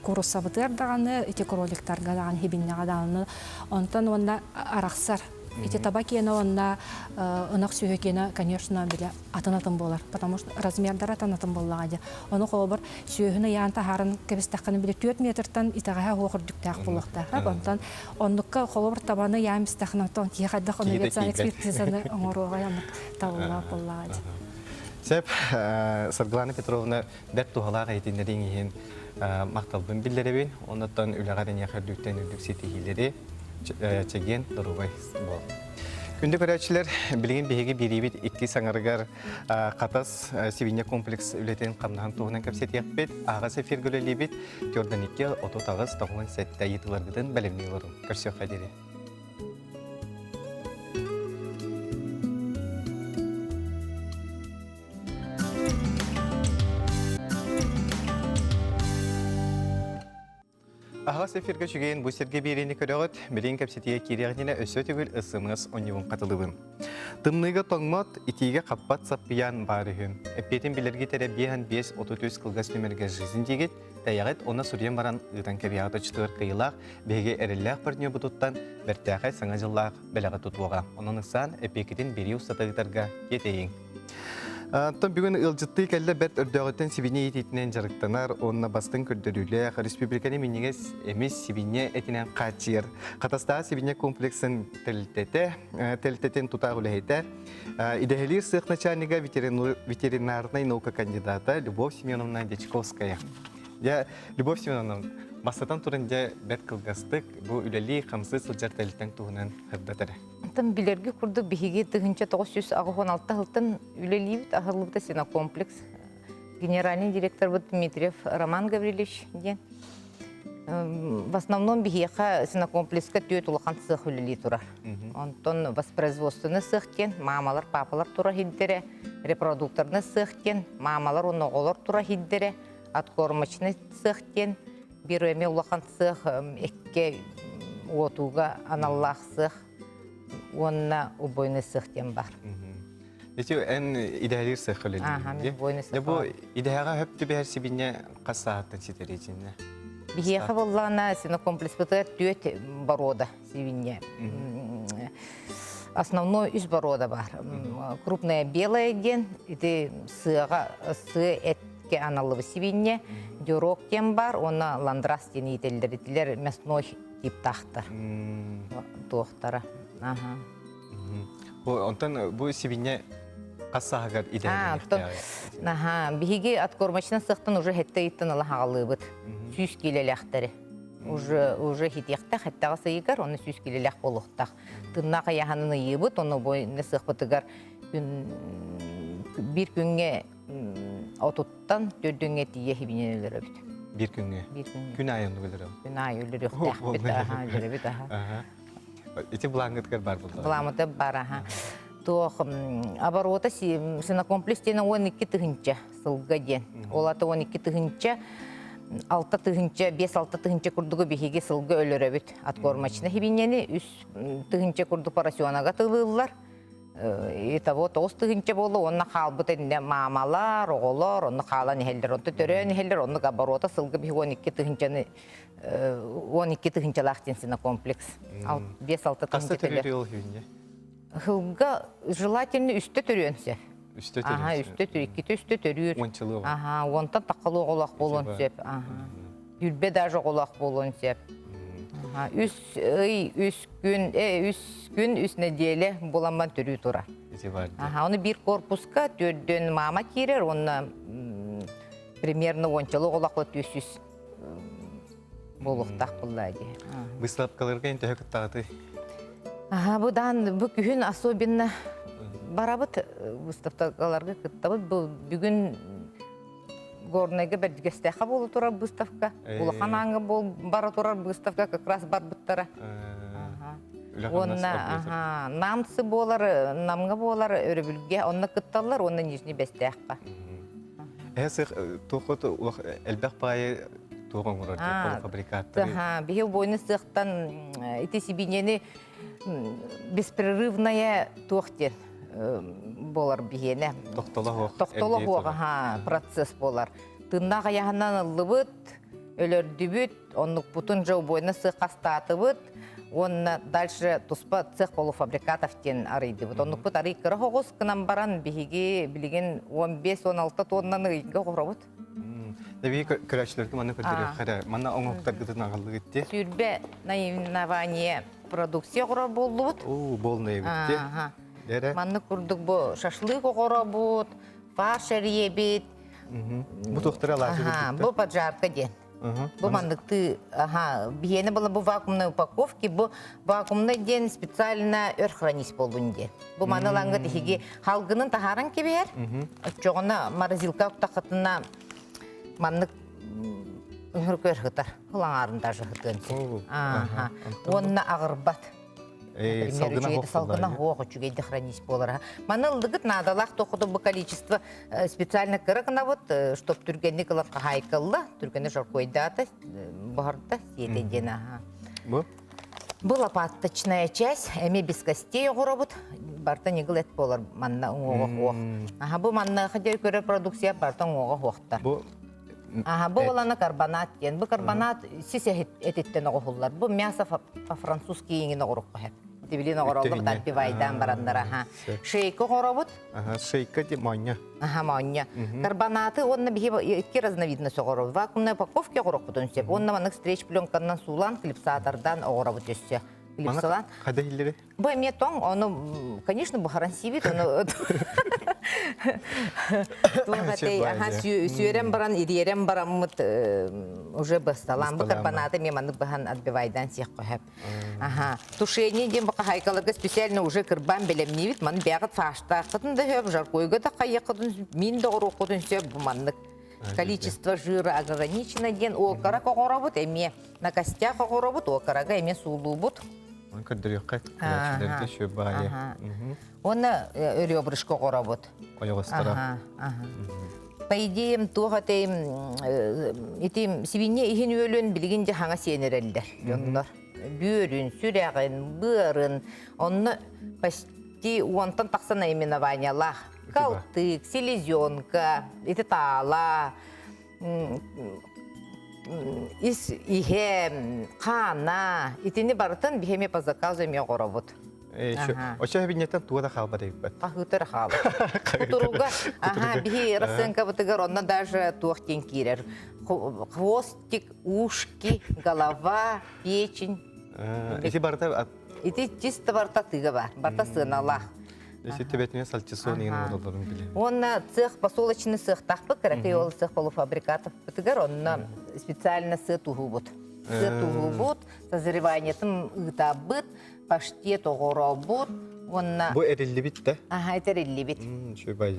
кууруссабытыгар даҕаны, ити кроликтарга даҕаны, хибиннэҕэ даҕаны онтон уонна арахсар. Ити таба киэнэ уонна ынах сүөһү киэнэ, конечно, бile атын-атын буолар, потому что размердара атын-атын буоллаҕа дии. Ону холобур сүөһүнү ыйаан таһааран кэбистэххинэ били 4 метртан итэҕэһэ суох үрдүктээх буолуохтаах. Онтон оннукка холобур табаны ыйаан истэххинэ оттон киһи хайдах ону экспертизаны оҥоруоҕай оннук табыллаах буоллаҕа дии. Сөп, Саргылана Петровна бэрт туһалаах иһитиннэрииҥ иһин махталбын биллэрэбин. Оннуттан үлэҕэр эйиэхэ үрдүктэн үрдүк ситиһиилэри, чэгиэн доруобай буол. Күндү көрөөччүлэр, билигин биһиги биэриибит иккис аҥарыгар Хатас сибиинньэ комплекс үлэтин хамнаһын туһунан кэпсэтиэхпит. Аһаҕас эфиргэ үлэлиибит. 42 38 97 ыйытыыларгытын бэлэмнии олоруҥ. Көрсүөххэ диэри. Аһаҕас эфиргэ үчүгэйин бу сиргэ биэриини көрөҕүт. Билигин кэпсэтиигэ киириэҕинэ өссө төгүл СМС онньугун хатылыбын. Тымныыга тоҥмот, итиигэ хаппат саппыйаан баар үһү. Эппиэтин билэргит эрэ 5 33 кылгас нүмергэ жизнь диигит, тэйэҕит уонна суруйан баран ыытан кэбиһэҕит оччотугар кыайыылаах биһиги эрэллээх партнербутуттан бэртээхэй саҥа дьыллаах бэлэҕи тутуоҕа. Онон ыксаан эппиэккитин биэрии устата ыытарга тиэтэйиҥ. Оттон бүгүн ыалдьыттыы кэллэ бэрт өрдөөҕүттэн сибиньэ иитиитинэн дьарыктанар уонна бастыҥ көрдөрүүлээх республиканы минньигэс эмис сибиньэ этинэн хааччыйар Хатастаах сибиньэ комплексын тэрилтэтэ, тэрилтэтин тутаах үлэһитэ, идэһэлиир сыах начальнига ветеринарнай наука кандидата Любовь Семеновна Дьячковская. Дьэ, Любовь Семеновна, бастатан туран дьэ бэрт кылгастык бу үлэлии хамсыы сылдьар тэрилтэҥ туһунан сырдат эрэ. Онтон билэргэ курдук биһиги 1986 сылтан үлэлиибит, аһыллыбыта синокомплекс. Генеральный директорбыт Дмитриев Роман Гаврильевич диэн. В основном биһиэхэ синокомплекска түөрт улахан сыах үлэлии турар. Онтон воспроизводственный сыах диэн маамалар, папалар тура иһиддэрэ, репродукторный сыах диэн маамалар уонна оҕолор тура иһиддэрэ, откормочный сыах диэн биир эмиэ улахан сыах эккэ уотууга аналлаах сыах уонна убойный сыах диэн бар. Ити эн идэһэлиир сыахха үлэлиигин. Убойный сыах. Бу идэһэҕэ хөп түбэһэр сибинньэ хас сааһыттан ситэрий итиннэ? Биһиэхэ буоллаҕына синокомплекспытыгар түөрт боруода сибинньэ. Основной үс боруода бар. Крупная белая диэн ити сыаҕа сыа эт аналлыбы сибиинньэ, дюрок диэн бар уонна ландрас диэн иитэллэр. Итилэр мясной типтаахтар туохтара. Аха. Онтон бу сибиинньэ хас сааһыгар идэлэниэхтээҕий? Аха, биһиги откормочный сыахтан уже хэтте ыйыттан ыла хаҕалыыбыт. 100 киилэлээхтэри. Уже уже хитиэхтэх хэттэҕэ сыйыгар, оны 100 киилэлээх буолуохтаах. Тыннаах ыйааһынын ыйыыбыт, ону бу сыахпытыгар биир күҥҥэ отуттан төрдүҥҥэ тиийэ хибинэн өлөрөбүт. Биир күҥҥэ? Биир күҥҥэ. Күн аайы оннук өлөрөбүт? Күн аайы өлөрүөхтээхпит, аха, өлөрөбүт, аха. Ити былааҥҥытыгар бар буолла? Былааммыта бар, аха. Туох оборота синокомплекс диэн 12 тыһыынча сылга диэн. Ол ата 12 тыһыынча 6 тыһыынча, 5-6 тыһыынча курдугу биһиги сылга өлөрөбүт. Откормочно хибинньэни 3 тыһыынча курдук поросенога тылыыллар. Итого 9000 буолла уонна хаалбыт иннэ маамалар, оҕолор онно хаалан иһэллэр, онто төрөөн иһэллэр, оннук оборота сылга биһи 12 тыһыынчаны 12 тыһыынчалаах диэн синокомплекс. 5-6 Хаста тыһыынча төрүүр ол хүнньэ? Сылга желательно үстэ төрүөн сөп. Үстэ төрүөн Аха, үстэ төрүөр, иккитэ үстэ төрүүр. Уончалыы оҕо. Аха, уонтан таххалыы оҕолоох буолуон сөп. Аха. Үрбэ даже оҕолоох буолуон сөп. Үс ый, үс күн, үс күн, үс нэдиэлэ буламман төрүү турар. Аха, оны биир корпуска төрдөн мама киирэр, уонна примерно уончалы оҕолоохло 400 буолуохтаах буллаа дии. Выставкаларга эн төһө кыттаҕытый? Аха, бу даан бу күһүн особенно барабыт выставкаларга кыттабыт. Бу бүгүн Горнайга Бэрдьигэстээххэ буола турар выставка. Улахан ааҥҥа бара турар выставка как раз барбыттара. Уонна Намцы буолар, Намҥа буолар өрөбүлгэ онно кытталлар уонна Нижний Бэстээххэ. Эһэ сых туоххут элбэх баайы туох оҥорор полуфабрикаттары? Биһи убойны сыахтан ити сибиинньэни беспрерывная туох диэн буолар биһиэнэ. Тохтоло суох. Тохтоло суох процесс буолар. Тыннаах айаһынан ыллыбыт, өлөрдүбүт, оннукпутун же убойна сыах хастаатыбыт уонна дальше туспа цех полуфабрикатов диэн арыйдыбыт. Оннукпут арый кыра соҕус гынан баран биһиги билигин 15-16 тоннаны ыйга оҕоробут. Биһиги көрөөччүлэргэ манна көрдөрүөххэ эрэ. Манна оҥоһуктаргытын аҕаллыгыт дии. Сүүрбэ наименование продукция оҕорор буоллубут. Оо, буолна эбит дии. Эрэ. Маннык курдук бу шашлык оҕоробут, фарш эрийэбит. Бу туохтара алаадьы Бу поджарка диэн. Бу манныктыы, аха, биһиэнэ была бу вакуумной упаковки, бу вакуумный диэн специально өр хранить болун диэн. Бу маны ылаҥҥыт иһиги халгынын таһааран кэбиһэр. Оччоҕуна морозилка уктаххытына маннык ыҥыр көр сытар. Ылаҥаарын даже сытыан сөп. Аха. Уонна аҕырбат. Например, салгына хуох үчүгэйдик хранить буолара. Маны ыллыгыт наадалаах тохото бу количество специально кыра гынабыт, чтоб түргэнник ылан хаһаайкалла, түргэнник жаркойдаата, буһарда, сиэтэ диэн аха. Бу? Бу лопаточная часть, эми без костей оҕоробут, барта ньыгыл эт буолар манна уҥуоҕа хуох. Аха бу манна хадер көрөр продукция барта уҥуоҕа хуохтар. Бу Аха, бу олана карбонат диэн. Бу карбонат сис этиттэн оҕоһуллар. Бу мясо по-французски иҥин оҕорукка хэп. Тибилин оҕороллор отбивайдаан бараннар аха. Шейка оҕоробут. Аха, шейка ди моонньо. Аха, моонньо. Карбонаты уонна биһи икки разновидность оҕоробут. Вакуумная упаковка оҕорокпутун сөп. Уонна маннык стрейч пленканан суулаан клипсатордан оҕоробут өссө. Клипсалаан. Хада хиллери? Бу эмиэ тоҥ, ону, конечно, буһаран сиибит, ону туох этэй, аха, сүөрэн баран, ириэрэн бараммыт уже бысталаан, бу карбонаты эмиэ маннык быһан отбивайдаан сиэх хөп. Аха, тушение диэн бу хаһайкаларга специально уже кырбаан бэлэмниибит, маны бэйэҕит фаштааххытын да сөп, жаркойга да хайыаххытын, миин да оҕоруоххутун сөп, бу маннык. Количество жира ограничено диэн окорок оҕоробут эмиэ на костях оҕоробут, окорога эмиэ суулуубут. Көрдөрүөххэ, көрөөччүлэргэ сүө баайы. Уонна ребрышко оҕоробут. Ойоҕосторо. По идее, туох этэй, ити сибинье иһин үөлүн билигин дьэ хаҥа сиэн эрэллэр дьоннор. Бүөрүн, сүрэҕин, быарын, онно почти уонтан тахса наименованиялаах. Калтык, селезенка, ити таала, ис иһэ, хаана, итини барытын биһи эмиэ по заказу эмиэ оҥоробут. Очо эбинньэтэн туга да хаалбат эбиппэт. Хаһыытар хаалар. Кутуруга, аха, биһи расценкабытыгар онно даже туох диэн киирэр. Хвостик, ушки, голова, печень. Ити барыта Ити чисто барыта тыга бар, барыта сыаналаах. Ити төбөтүнэ сальтисон деген оҥороллорун билэбин. Уонна цех посолочный сыахтаахпыт, кыракый ол цех полуфабрикатовпытыгар онно специально сыа туһуубут. Сыа туһуубут, созреваниетын ыытабыт, паштет оҕоробут уонна Бу эриллибит да? Аха, этэриллибит.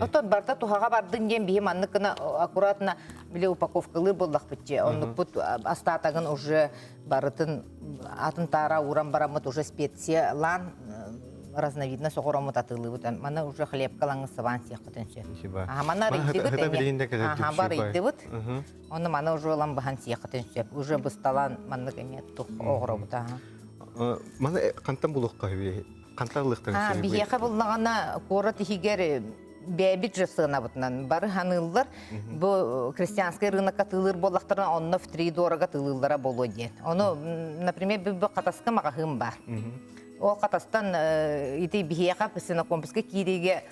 Оттон барыта туһаҕа бардын диэн биһи маннык гына аккуратно били упаковкалыыр буоллахпыт дии. Оннукпут остатогын уже барытын атын таара ууран бараммыт уже специялаан разновидность оҕороммут атыылыыбыт. Маны уже хлебка лаҥы сыбаан сиэххитин сөп. Аха, маны арыйдыбыт эмиэ. Аха, барыйдыбыт. Оны маны уже ылан быһан сиэххитин сөп. Уже бысталаан маннык эмиэ тух оҕоробут. Аха. Маны хантан булуохха үһү? Хантан ылыахтарын сөбүй? Биһиэхэ буллаҕына куорат иһигэр бэйэбит же сыанабытынан бары ханыыллар. Бу крестьянскай рынокка тыылыыр буоллахтарына онно втридорого тыылыыллара буолуо диэн. Ону, например, бу Хатаска маҕаһыын баар. Ол Хатастан ити биһиэхэ свинокомплекска киириигэ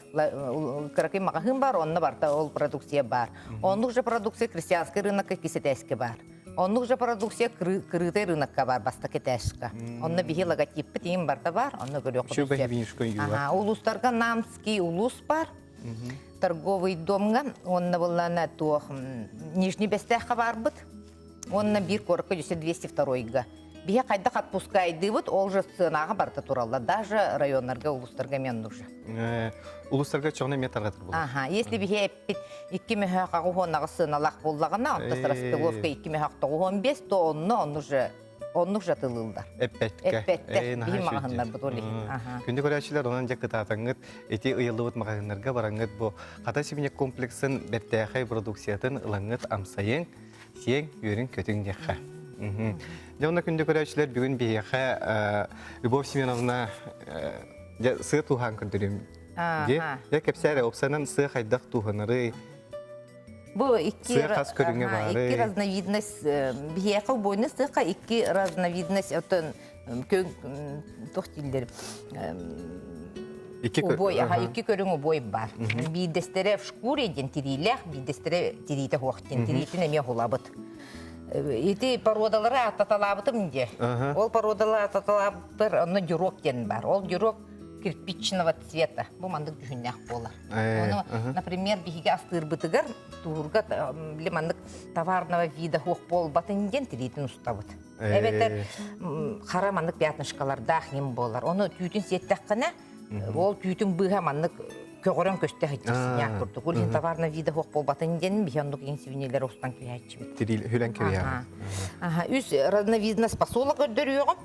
кыракый маҕаһыын баар, онно барыта ол продукция баар. Оннук же продукция крестьянскай рынокка кисэтээскэ баар. Оннук же продукция крытый рынокка бар бастакы этажка. Онно биһи логотиппит иин барда бар, онно көрүөххүт сөп. Ага, улуустарга Намский улуус бар. Торговый домга, онно буллана туох Нижний Бестээххэ барбыт. Онно биир куоракка 202-га. Биһи хайдах отпускайдыыбыт, ол же сценаҕа барыта тураллар. Даже районнарга, улуустарга эмиэ оннук же. Улуустарга чоҕуна эмиэ тарҕатар буолар. Аха, если биһи эппит икки мөһөөх аҕыс сыаналаах буоллаҕына, онто распиловка икки мөһөөх 95, то онно онну же оннук же атылыыллар. Эппэткэ. Эппэттэр. Биһи маҕаһыннарбыт ол иһин. Күндү көрөөччүлэр, онон дьэ кытаатаҥҥыт ити ыйыллыбыт маҕаһыыннарга бараҥҥыт бу Хата сибиник комплексын бэртээхэй продукциятын ылаҥҥыт амсайыҥ, сиэҥ, үөрүҥ-көтүҥ диэххэ. Дьэ онно күндү көрөөччүлэр бүгүн биһиэхэ Любовь Семеновна дьэ сыа тууһаан көрдөрүм. Дьэ, дьэ кэпсээ эрэ, опсанан сыа хайдах тууһанарый? Бу икки, Сыа хас көрүҥэ баарый? Икки разновидность, биһиэхэ убойный сыаха икки разновидность, оттон көҥ туох дииллэр Икки убой, аха, икки көрүҥ убой бар. Биирдэстэрэ в шкуре диэн тириилээх, биирдэстэрэ тириитэ суох диэн тириитин эмиэ хулабыт. Ити породалары ааттаталаабытым дии. Ол породалары ааттаталаабыттар онно дюрок диэн бар. Ол дюрок кирпичного цвета. Бу маннык дьүһүннээх буолар. Ону, например, биһиги астыырбытыгар туурга били маннык товарного вида суох буолбатын диэн тириитин устабыт. Эбэтэр хара маннык пятнышкалардаах ньим буолар. Ону түүтүн сиэттэххинэ, ол түүтүн быыһа маннык көҕөрөн көстө сылдьар синяк курдук. Ол иһин товарного вида суох буолбатын диэн биһи оннук иҥ сибинилэр устан киһээччибит. Тириил хүлэн кириэҕэ. Үс разновидность посола көрдөрүөҕүм.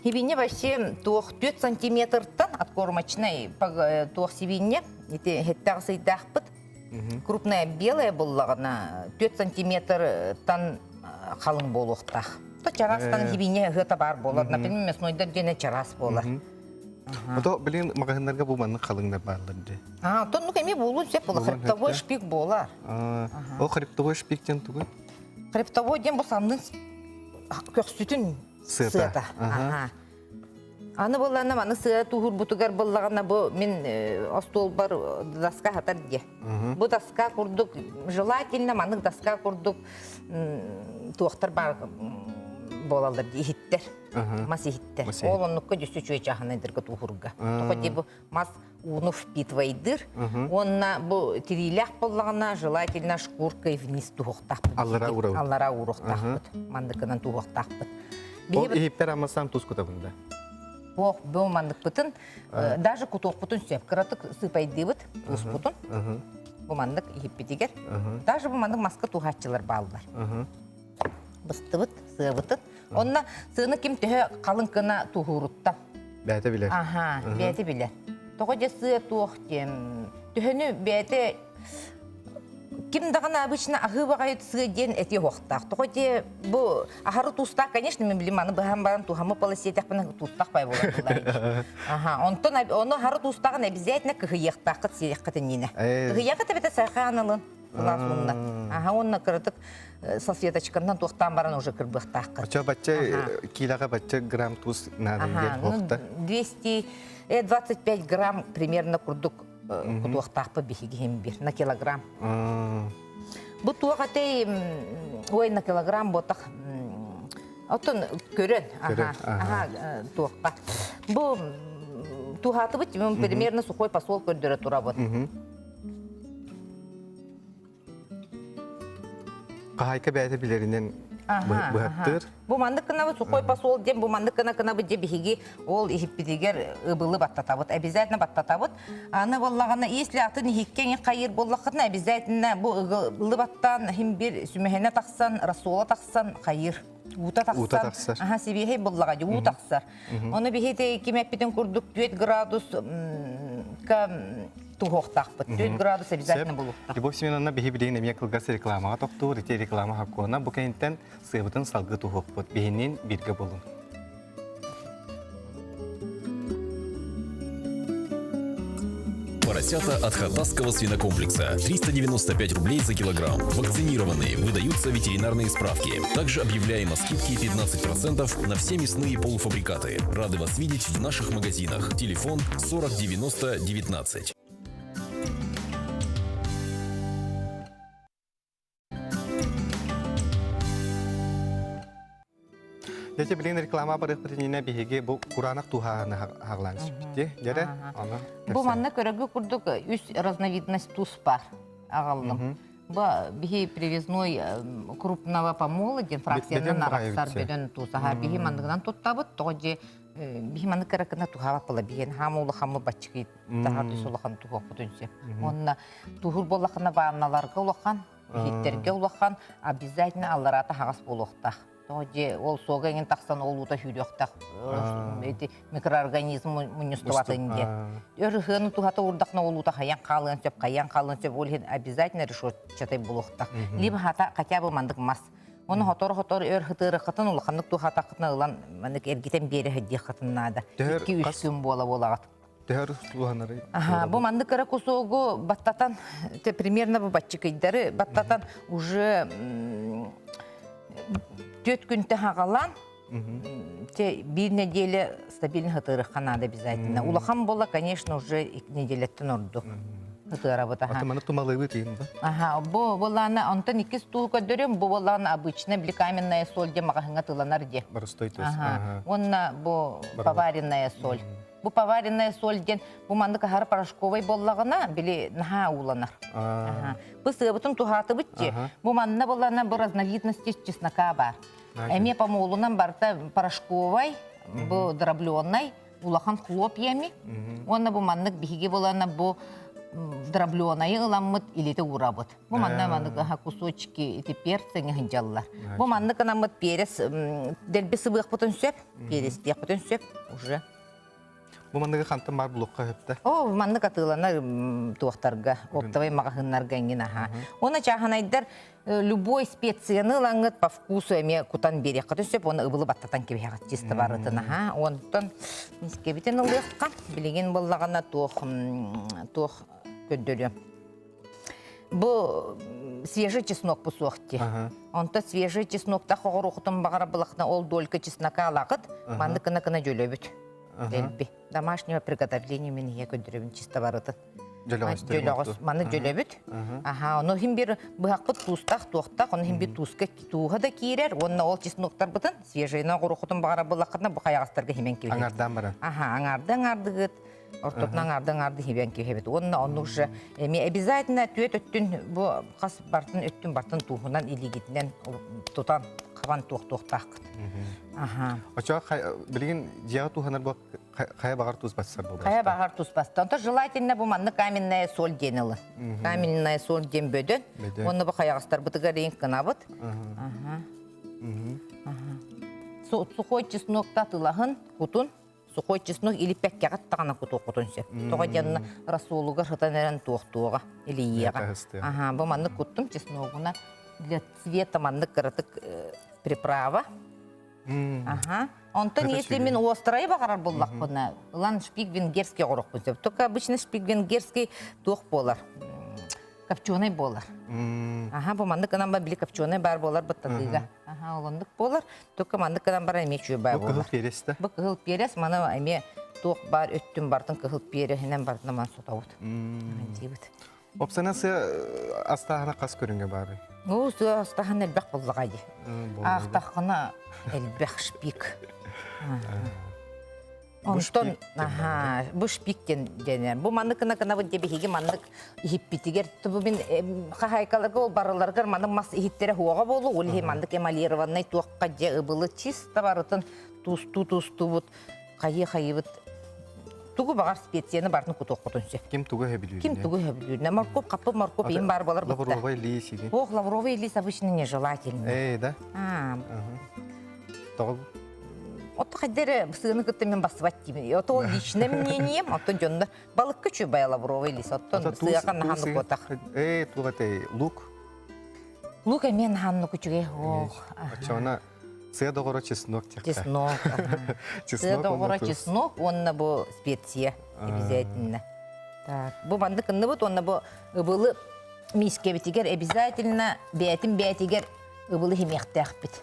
Сибиинньэ вообще туох 4 сантиметртан откормочный туох сибиинньэ ити хэттээх сыйдаахпыт. Крупная белая буллаҕына 4 сантиметртан халыҥ буолуохтаах. То чараастан сибиинньэ ыһыата баар буолар. Например, мяснойдар диэнэ чараас буолар. Ото билин маҕаһыыннарга бу маннык халыҥнар бааллар дии. А, тоннук эмиэ буолуон сөп буолар. Хребтовой шпик буолар. Ол хребтовой шпик диэн тугуй? Хребтовой диэн бу саннын көхсүтүн сыата. Аха. Аны буоллаҕына маны сыа туһурбутугар буоллаҕына бу мин остуолбар доска хатар диэ. Бу доска курдук желательно маннык доска курдук туохтар баар буолаллар дии иһиттэр. Мас иһиттэр. Ол оннукка дьүссү үчүгэй чааһынайдарга туһурга. Тоҕо дии бу мас ууну впитывайдыр. Уонна бу тириилээх буоллаҕына желательно шкуркой вниз туһуохтаахпыт. Аллара уурабыт. Аллара ууруохтаахпыт. Манныкынан туһуохтаахпыт. Ол иһиппэр аммасаан тус кутабын да? Ох, бу манныкпытын даже кутуохпутун сөп. Кыратык сыпайдыыбыт туспутун. Бу маннык иһиппитигэр. Даже бу маннык маска туһааччылар бааллар. Быстыбыт, сыабытын. Онно сыаны ким төһө халыҥ гына туһуурутта. Бэйэтэ билэр. Аха, бэйэтэ билэр. Тоҕо дьэ сыа туох диэн төһөнү бэйэтэ ким даҕаны обычно аһыы баҕайы сыа диэн этиэ уохтаах. Тоҕо диэ бу аһары туустаах, конечно, мен билим аны быһан баран туһамы полосиэтэхпинэ туустаах бай буолар буолар. Аха, онтон ону аһары туустааҕын обязательно кыһыйыахтааххыт сиэххит иннинэ. Кыһыйыаххыт эбэтэ сайхаан ылын. Сылаас уонна. Аха, уонна кыратык салфеточканан туохтаан баран уже кырбыахтааххын. Очо бачча килоға бачча грамм туз надо диэн Ну, 225 грамм примерно курдук кутуохтаахпыт биһиги иһин бир на килограмм. Бу туох этэй ой на килограмм буотах оттон көрөн аха аха туохпа. Бу туһаатыбыт примерно сухой посол көрдөрө турабыт. Хаһайка бэйэтэ билэринэн быһаттыыр. Бу маннык гынабыт сухой посол диэн бу маннык гына гынабыт дьэ биһиги ол иһиппитигэр ыбылы баттатабыт. Обязательно баттатабыт. Аны буоллаҕына если атын иһиккэ хайыр буоллаххытына обязательно бу ыбылы баттаан иһин бир сүмэһинэ тахсан, рассола тахсан хайыр. Уута тахсан. Уута тахсар. Аха, сибиэһэй буллаҕа дии, уу тахсар. Ону биһиги ким эппитин курдук 4 градус туһуохтаахпыт. 4 градус обязательно булуохтаах. Любовь Семеновна биһи билигин эмиэ кылгас рекламаҕа тохтуур. Ити реклама хаккуона бу кэнниттэн сыабытын салгыы туһуохпут. Биһинин бииргэ болун. Поросята от Хатасского свинокомплекса. 395 рублей за килограмм. Вакцинированные. Выдаются ветеринарные справки. Также объявляем о скидке 15% на все мясные полуфабрикаты. Рады вас видеть в наших магазинах. Телефон 40 90 19. Дьэ, билигин реклама барыахпыт иннинэ биһиги бу кураанах туһааны хаҕлаан сүппүт. Дьэрэ, аны Бу манна көрөргө курдук үс разновидность туус бар аҕаллым. Бу биһи привезной крупного помола диэн фракциянан арахсар бөдөн туусаһа биһи манныгынан туттабыт. Тоҕо дьи биһи маннык кыракына туһаабат була биһиэн хаам улахаммы баччыгы таһар түс улахан туһуохпутун сөп. Уонна туһур буоллахына ванналарга улахан, иһиттэргэ улахан обязательно аллараата хаҕас буолуохтаах. Тоҕо дьи ол суога иҥин тахсан ол уута сүүрүөхтэх эти микроорганизм мунньустубатын диэн. Өр ыһыаны туһата уурдахна ол уута хайан хаалыан сөп, хайан хаалыан сөп, ол иһин обязательно решетчатай буолуохтаах. Либо хата хотя бы мандык мас. Оны хотор-хотор өр хытыырыккытын улаханнык туһатаххытына ылан маннык эргитэн биэрэ сылдьыаххытын наада. Икки-үс күн буола буолаҕыт. Төһөр тулуһанары? Аха, бу маннык кыра кусуогу баттатан, примерно бу баччыкыйдары баттатан уже түөрт күнтэ хагалаан те биир неделя стабильно хытырыхха надо обязательно. Улахан буола, конечно, уже неделяттан ордук хытырабыт. Ата маны тумалыыбыт иин да? Аха, бу буолаана онтон иккис туу көрдөрүм, бу буолаана обычно били каменная соль де маҕаһыҥҥа тыланар де. Боростой то есть. Ага. Уонна бу поваренная соль. Бу поваренная соль диэн бу маннык аһары порошковай буоллаҕына, били наһаа ууланар. Аха. Бу сыабытын туһаатыбыт дии. Бу манна булана бу разновидности чеснока бар. Эмиэ помолунан барыта порошковай, бу дробленай, улахан хлопьями. Уонна бу маннык биһиги булана бу дробленайы ыламмыт илити уурабыт. Бу манна маннык кусочки ити перцы сылдьаллар. Бу маннык ынаммыт перец дэлби сыбыахпытын сөп, перецтиэхпитин сөп уже. Бу манныгы хантан баар булуохха сөптө? О, маннык атыыланар туохтарга, оптовай маҕаһыыннарга эҥин аһа. Уонна чааһынайдар любой специяны ылаҥҥыт по вкусу эмиэ кутан биэриэххитин сөп, уонна ыбылы баттатан кэбиһэҕит чисто барытын аһа. Онтон мискэбитин ылыахха, билигин буоллаҕына туох туох көрдөрүөм. Бу свежий чеснок бу суох дии. Онто свежий чеснокта хоҕоруохутун баҕара былахна ол долька чеснока алаҕыт, маннык гына гына дьөлөбүт. Дэлби. Домашнего приготовления мен ийэ көрдөрөбүн чисто барытын. Дьөлөҕөс. Маны дьөлөбүт. Аха, ону хим бир быһахпыт туустах, туохтах, ону хим бир тууска тууһа да киирэр, уонна ол чесноктарбытын свежайынан оҕоруохутун баҕара былаххытына бу хайаҕастарга химэн киирэр. Аҥардаан баран. Аха, аҥарды аҥардыгыт. Ортотунан аҥарды-аҥарды хибэн киһибит. Уонна онну уже эми обязательно түөт өттүн бу хас бартын өттүн бартын тууһунан илиигитинэн тутан хабан туохтуохтааххыт. Аха. Очо билигин дьиэҕэ туһанар бу хайа баҕар туус бассар буолар. Хайа баҕар туус баста. Онто желательно бу маннык каменная соль диэн ылын. Каменная соль диэн бөдөн. Уонна бу хайаҕастарбытыгар иин кынабыт. Аха. Аха. Сухой чеснокта тылаһын, кутун Сухой чеснок илиппэккэҕит даҕаны кутуоххутун сөп. Тоҕо диэн рассолугар сытан эрэн туохтуоҕа, илийиэҕэ. Аха, бу маннык куттум чесногуна для цвета маннык кыратык приправа. Аха. Онтон если мин острайы баҕарар буллахпына, ылан шпик венгерский оҥоруохпун сөп. Только обычно шпик венгерский туох буолар? Копченый буолар. Аха, бу маннык гынан били копченый баар буолар быттатыыга. Аха, ол оннук буолар. Только маннык гынан баран эмиэ үчүгэй баар Бу кыһыл перец да? Бу кыһыл перец, маны эмиэ туох баар өттүн бартын кыһыл переһинэн бартын ман сотобут. Диибит. Опсана сыа астааһына хас көрүҥэ баарый? Ну, сыа астааһына элбэх буоллаҕа дии. Аахтаххына элбэх шпик. Онтон аһаа, бу шпик диэн дэнэр. Бу маннык гына гынабыт дии биһиги маннык иһиппитигэр бу мин хаһаайкаларга ол барыларыгар маннык мас иһиттэрэ хуоҕа буолу, ол иһин маннык эмалированный туохха дьэ ыбылы чисто барытын туустуу туустуубут хайыы-хайыыбыт тугу баҕар специяны барытын кутуоххутун сөп. Ким тугу сөбүлүүрүнэн. Ким тугу сөбүлүүрүнэн. Моркуоп, хаппыт моркуоп иһин баар буолар бытта. Лавровый лиис иһин. Ох, лавровый лиис обычно нежелательный. Ээ, да? Тоҕо Ото хайда эрэ сыаны кытта мин бассыбат диибин. Ото ол личное мнением, оттон дьоннор балыкка үчүгэй лавровый лист, оттон сыаха наһаа нукуотах. Ээ, туох этэй, лук? Лук эмиэ наһаа нук үчүгэй. Ох. Оччоҕуна сыа доҕоро чеснок диэххэ. Чеснок. Сыа доҕоро чеснок уонна бу специя обязательно. Так, бу маннык ынныбыт уонна бу ыбылы миискэбитигэр обязательно бээтин бээтигэр ыбылы иһимиэхтээхпит.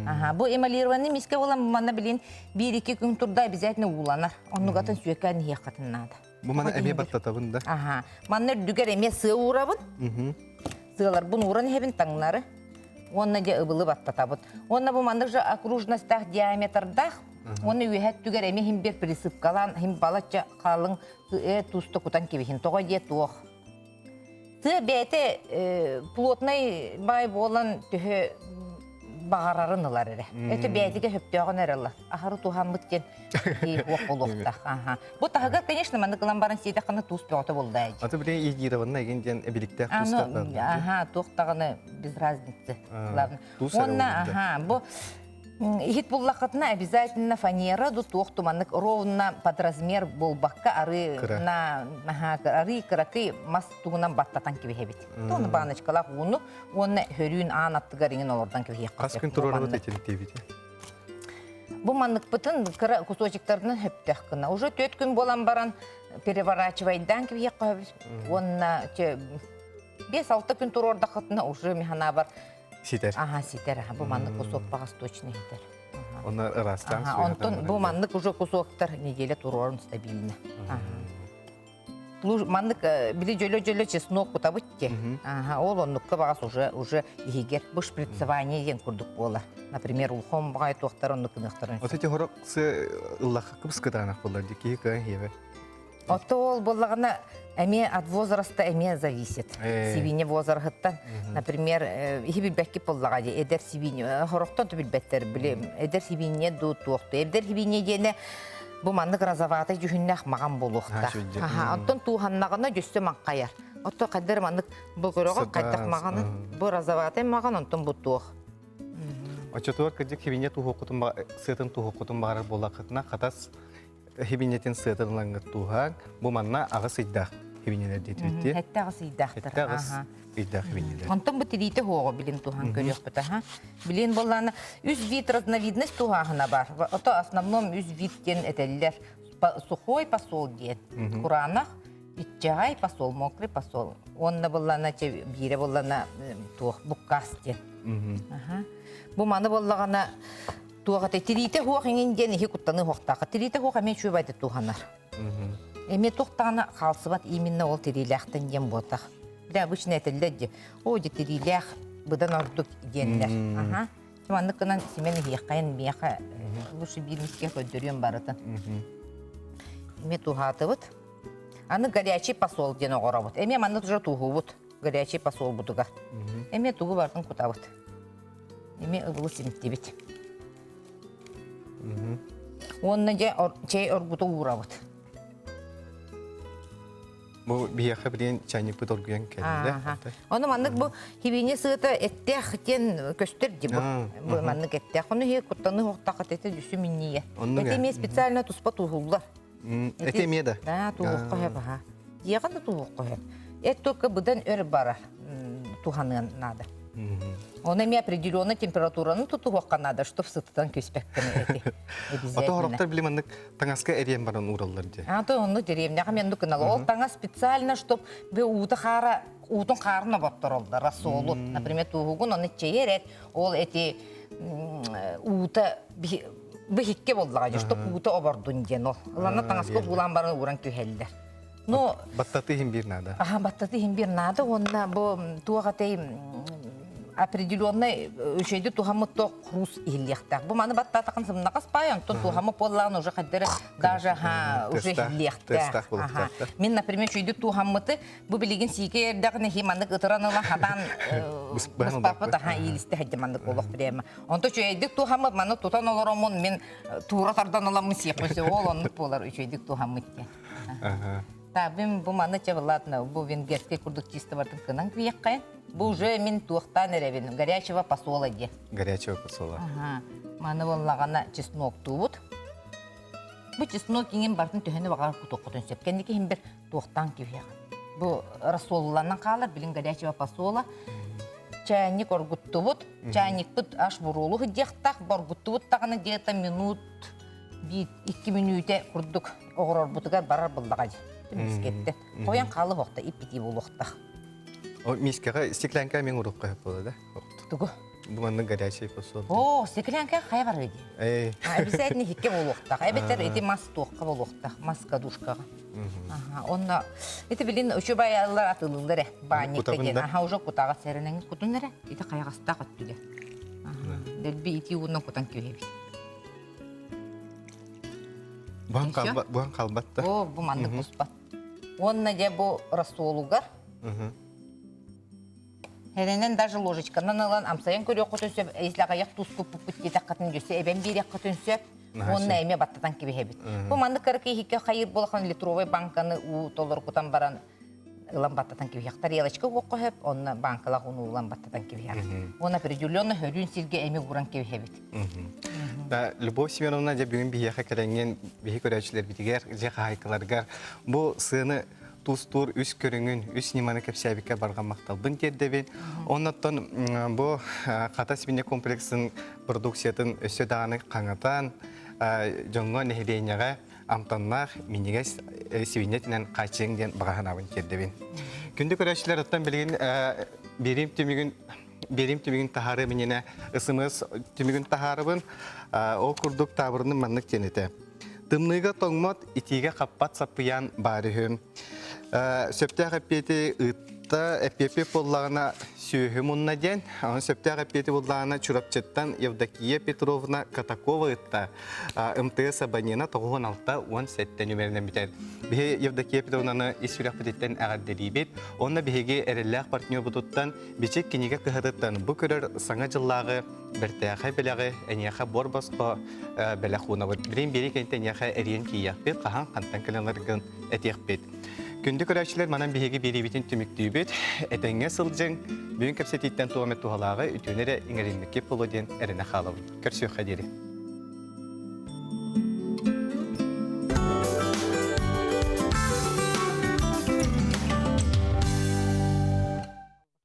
Аха, бу эмалированный миискэ буолан манна билин биир-икки күн турда обязательно ууланар. Оннугатын сүөкээн иһиэххитин наада. Бу маны эмиэ баттатабын да. Аха. Манна үрдүгэр эмиэ сыа уурабын. Сыаларбын ууран иһэбин таҥнары. Уонна дьэ ыбылы баттатабыт. Уонна бу маннык же окружностаах диаметрдаах. Уонна үөһэ өттүгэр эмиэ хим бир присыпкалаан хим балачча халыҥ э туста кутан кэбиһин. Тоҕо диэ туох. Тыа бэйэтэ плотнай баай буолан төһө баҕарарын ылар эрэ. Это бэйэтигэ сөптөөҕүн эрэ ылар. Аһары туһаммыт диэн уох буолуохтаах. Аха. Бу таһыгар, конечно, маннык ылан баран сиэтэххинэ туус бөҕөтө буолла. Аты биле егированна эгин диэн эбиликтээх туустар Аха, туох даҕаны без разницы. Главное. Уонна, аха, бу Иһит буллаххытына обязательно фанера ду туох туманнык ровно под размер буолбакка ары на арыы кыракый мас тугунан баттатан кэбиһэбит. Туону баночкалаах ууну уонна хөрүүн аан аттыгар иҥин олордон кэбиһиэххэ. Хас күн туруорабыт этин Бу манныкпытын кыра кусочектарынан хөптөх гына. Уже төрт күн буолан баран переворачивайдаан кэбиһиэххэ уонна 5-6 күн туруордаххытына уже механабар Ситэр. Аха, ситэр. Аха, бу маннык кусок баҕас точно ситэр. Оны ырастаан Онтон бу маннык уже кусоктар неделя туруорун стабильно. Маннык били дьөлө-дьөлө чеснок кутабыт те. Аха, ол оннукка баҕас уже уже иһигэр бу шприцевание диэн курдук буолар. Например, улхон баҕай туохтар оннук гыныахтарын. Вот эти хорок сы ыллахха кыбыскытаанах болар ди киһи кыан хиэбэ. Отто ол буоллаҕына эмиэ от возраста эмиэ зависит. Сибиинньэ возраһыттан, например, иһи билбэкки буоллаҕа дии, эдэр сибиинньэ, хорохтон да билбэттэр, били эдэр сибиинньэ дуу туох дуу. Эдэр сибиинньэ диэнэ бу маннык розоватай дьүһүннээх маҕан буолуохтаах. Аха, онтон тууһаннаҕына дьөссө маҥхайар. Отто хайдах маннык бу көрөҕө хайдах маҕанын, бу розоватай маҕан, онтон бу туох. Оччотугар кырдьык сибиинньэ туһуоххутун сыатын туһуоххутун баҕарар буоллаххытына хатас хибинньэтин сыатын ылаҥҥыт тууһаан, бу манна аҕыс ыйдаах хибинньэлэр диэтибит. Сэттэ аҕыс ыйдаахтар. Сэттэ аҕыс ыйдаах хибинньэлэр. Онтон бу тириитэ хуоҕу билин туһан көрүөхпүт аха. Билин буоллаана үс вид разновидность туһааһына бар. Ото основном үс вид диэн этэллэр. Сухой посол диэн. Кураанах, иччэҕэй посол, мокрый посол. Уонна буоллаана биирэ буоллаана туох буккаас диэн. Бу маны буоллаҕына Туох этэй тириитэ суох иҥин диэн иһи куттаныы суохтаах. Тириитэ суох эмиэ үчүгэйдик туһанар. Эмиэ туох даҕаны хаалсыбат именно ол тириилээхтэн диэн буотах. Бля обычно этэллэр дии. Оо дьэ тириилээх быдан ордук диэннэр. Аха. Маннык гынан симэн иһиэххэйин миэхэ лучше биир мискэ көрдөрүөм барытын. Эмиэ туһаатыбыт. Аны горячий посол диэн оҕоробут. Эмиэ маннык уже туһуубут горячий посолбутугар. Эмиэ тугу барытын кутабыт. Эми ыбылы симтибит. Уонна дьэ чэй оргута уурабыт. Бу биһиэхэ билигин чайникпыт оргуйан кэллэ. Ону маннык бу хибине сыата эттээх диэн көстөр ди бу. Бу маннык эттээх. Ону хи куттаны хуохтаха тете дүсү минние. Эти эмиэ специально туспа туһуллар. Эти эмиэ да? Да, туһуохха сөп аха. Дьиэҕэ да туһуохха сөп. Эт только быдан өр барар туһаныан наада. Оны эмиэ определенный температураны тутуһуохха наада, чтоб сытытан күспэккин эти. Ото хороктор били маннык таҥаска эриэн баран уураллар дии. А то онну деревняҕа мен гынал. Ол таҥас специально, чтоб бе уута хаара уутун хаарын оботтороллар, рассолу. Например, туһугун оны чэйэр эт, ол эти уута быһикке боллаҕа дьэ, чтоб уута обордун диэн ол. Ыланна таҥаска уулаан баран ууран түһэллэр. Но баттаты иһин биир наада. Аха, баттаты иһин биир наада уонна бу туох этэй определенный үчүгэйдик туһаммыт то хрус иһиллиэхтээх. Бу маны баттаатахын сымнаҕас паай, онтон туһаммыт буоллаҕын уже хайдары даже уже иһиллиэхтээх. Мин, например, үчүгэйдик туһаммыты бу билигин сиикэй эрдэҕинэ хи маннык ытыран ыла хатаан быспаппыт аха иилисте хайда маннык олох прямо. Онто үчүгэйдик туһаммыт маны тутан олороммун мин туура тардан ыламмын сиэхпин сөп ол оннук буолар үчүгэйдик туһаммыт диэн. Та бим бу маны чэ ладно бу венгерский курдук чисто бардын кынан күйэххэ. Бу уже мин туохтаан эрэбин горячего посола диye. Горячего посола. Ага. Маны боллагана чесноктуубут. Бу чеснок иҥин бартын төһөнү баҕар кутуоххутун сөп. Кэнники иһин бир туохтаан күйэҕин. Бу рассолланан хаалар билин горячего посола. Чайник оргуттубут. Чайникпыт аш буруолу сыдьыахтаах. Боргуттубут даҕаны где-то минут биир икки мүнүүтэ курдук оҕорорбутугар барар буллаҕа дии. Мискеттен. Хойон хаалы хуохта иппитии буолуохтаах. О, мискеҕэ стеклянка мен урукка хөп буола да? Тугу? Бу маннык горячий посол. О, стеклянка хайа барыы дии. Эй. Обязательно хикке буолуохтаах. Эбэтэр ити мас туохха буолуохтаах, мас кадушкаҕа. Аха, онно ити билин үчүбайаллар атылылар э, баанньыкка диэн. Аха, уже кутаҕа сэрэнэҥ кутун эрэ. Ити хайаҕастаах өттүгэ. Аха, дэлби ити уунан кутан күһэбит. Буһан хаалбат, буһан хаалбат да. О, бу маннык буспат. Уонна дьэ бу рассолугар. Сэрэнэн даже ложечканан ылан амсайан көрүөххүтүн сөп, если аҕыйах туус куппуппут диэтэххитин өссө эбэн биэриэххитин сөп. Уонна эмиэ баттатан кэбиһэбит. Бу маннык кыракый иһиккэ хайыр буолахан литровай банканы уу толору кутан баран ылан баттатан кэбиһэх. Тарелочка уохха сөп, онно банкалаах ууну ылан баттатан кэбиһэх. Уонна определенно хөрүүн сиргэ эми ууран кэбиһэбит. Да, Любовь Семеновна, дьэ бүгүн биһиэхэ кэлэҥҥин биһи көрөөччүлэрбитигэр, дьэ хаһаайкаларыгар бу сыаны туустуур үс көрүҥүн, үс ньыманы кэпсээбиккэ барҕа махталбын тиэрдэбин. Оннуттан бу Хатас свинья комплексын продукциятын өссө даҕаны хаҥатан, дьоҥҥо, нэһилиэнньэҕэ амтаннаах минньигэс свиньятинэн хааччыйыҥ диэн баҕа санаабын тиэрдэбин. Күндү көрөөччүлэр, оттон билигин биэриим түмүгүн биэриим түмүгүн таһаарыы минньинэ СМС түмүгүн таһаарабын. Ол курдук таабырыным маннык диэн этэ. Тымныыга тоҥмот, итиигэ хаппат саппыйаан баар үһү. Сөптөөх эппиэти ыытта, эппиэппит буоллаҕына сүөһү мунна диэн. Онон сөптөөх эппиэти буллаҕына Чурапчыттан Евдокия Петровна Катакова ыытта. МТС абонена 96 17 нүмеринэн бүтэр. Биһи Евдокия Петровнаны ис сүрэхпититтэн эҕэрдэлиибит. Онно биһиги эрэллээх партнербутуттан Бичик кинигэ кыһатыттан бу көрөр саҥа дьыллааҕы бэртээхэй бэлэҕи эйиэхэ буор босхо бэлэх уунабыт. Билин биэри кэнниттэн эйиэхэ эрийэн тиийиэхпит, хаһан хантан кэлэн этиэхпит. Күндү көрөөччүлэр, манан биһиги биэриибитин түмүктүүбүт. Этэҥҥэ сылдьыҥ, бүгүн кэпсэтииттэн туох эмэ туһалааҕы үтүөнү эрэ иҥэриммиккит буолуо диэн эрэнэ хаалабын. Көрсүөххэ диэри.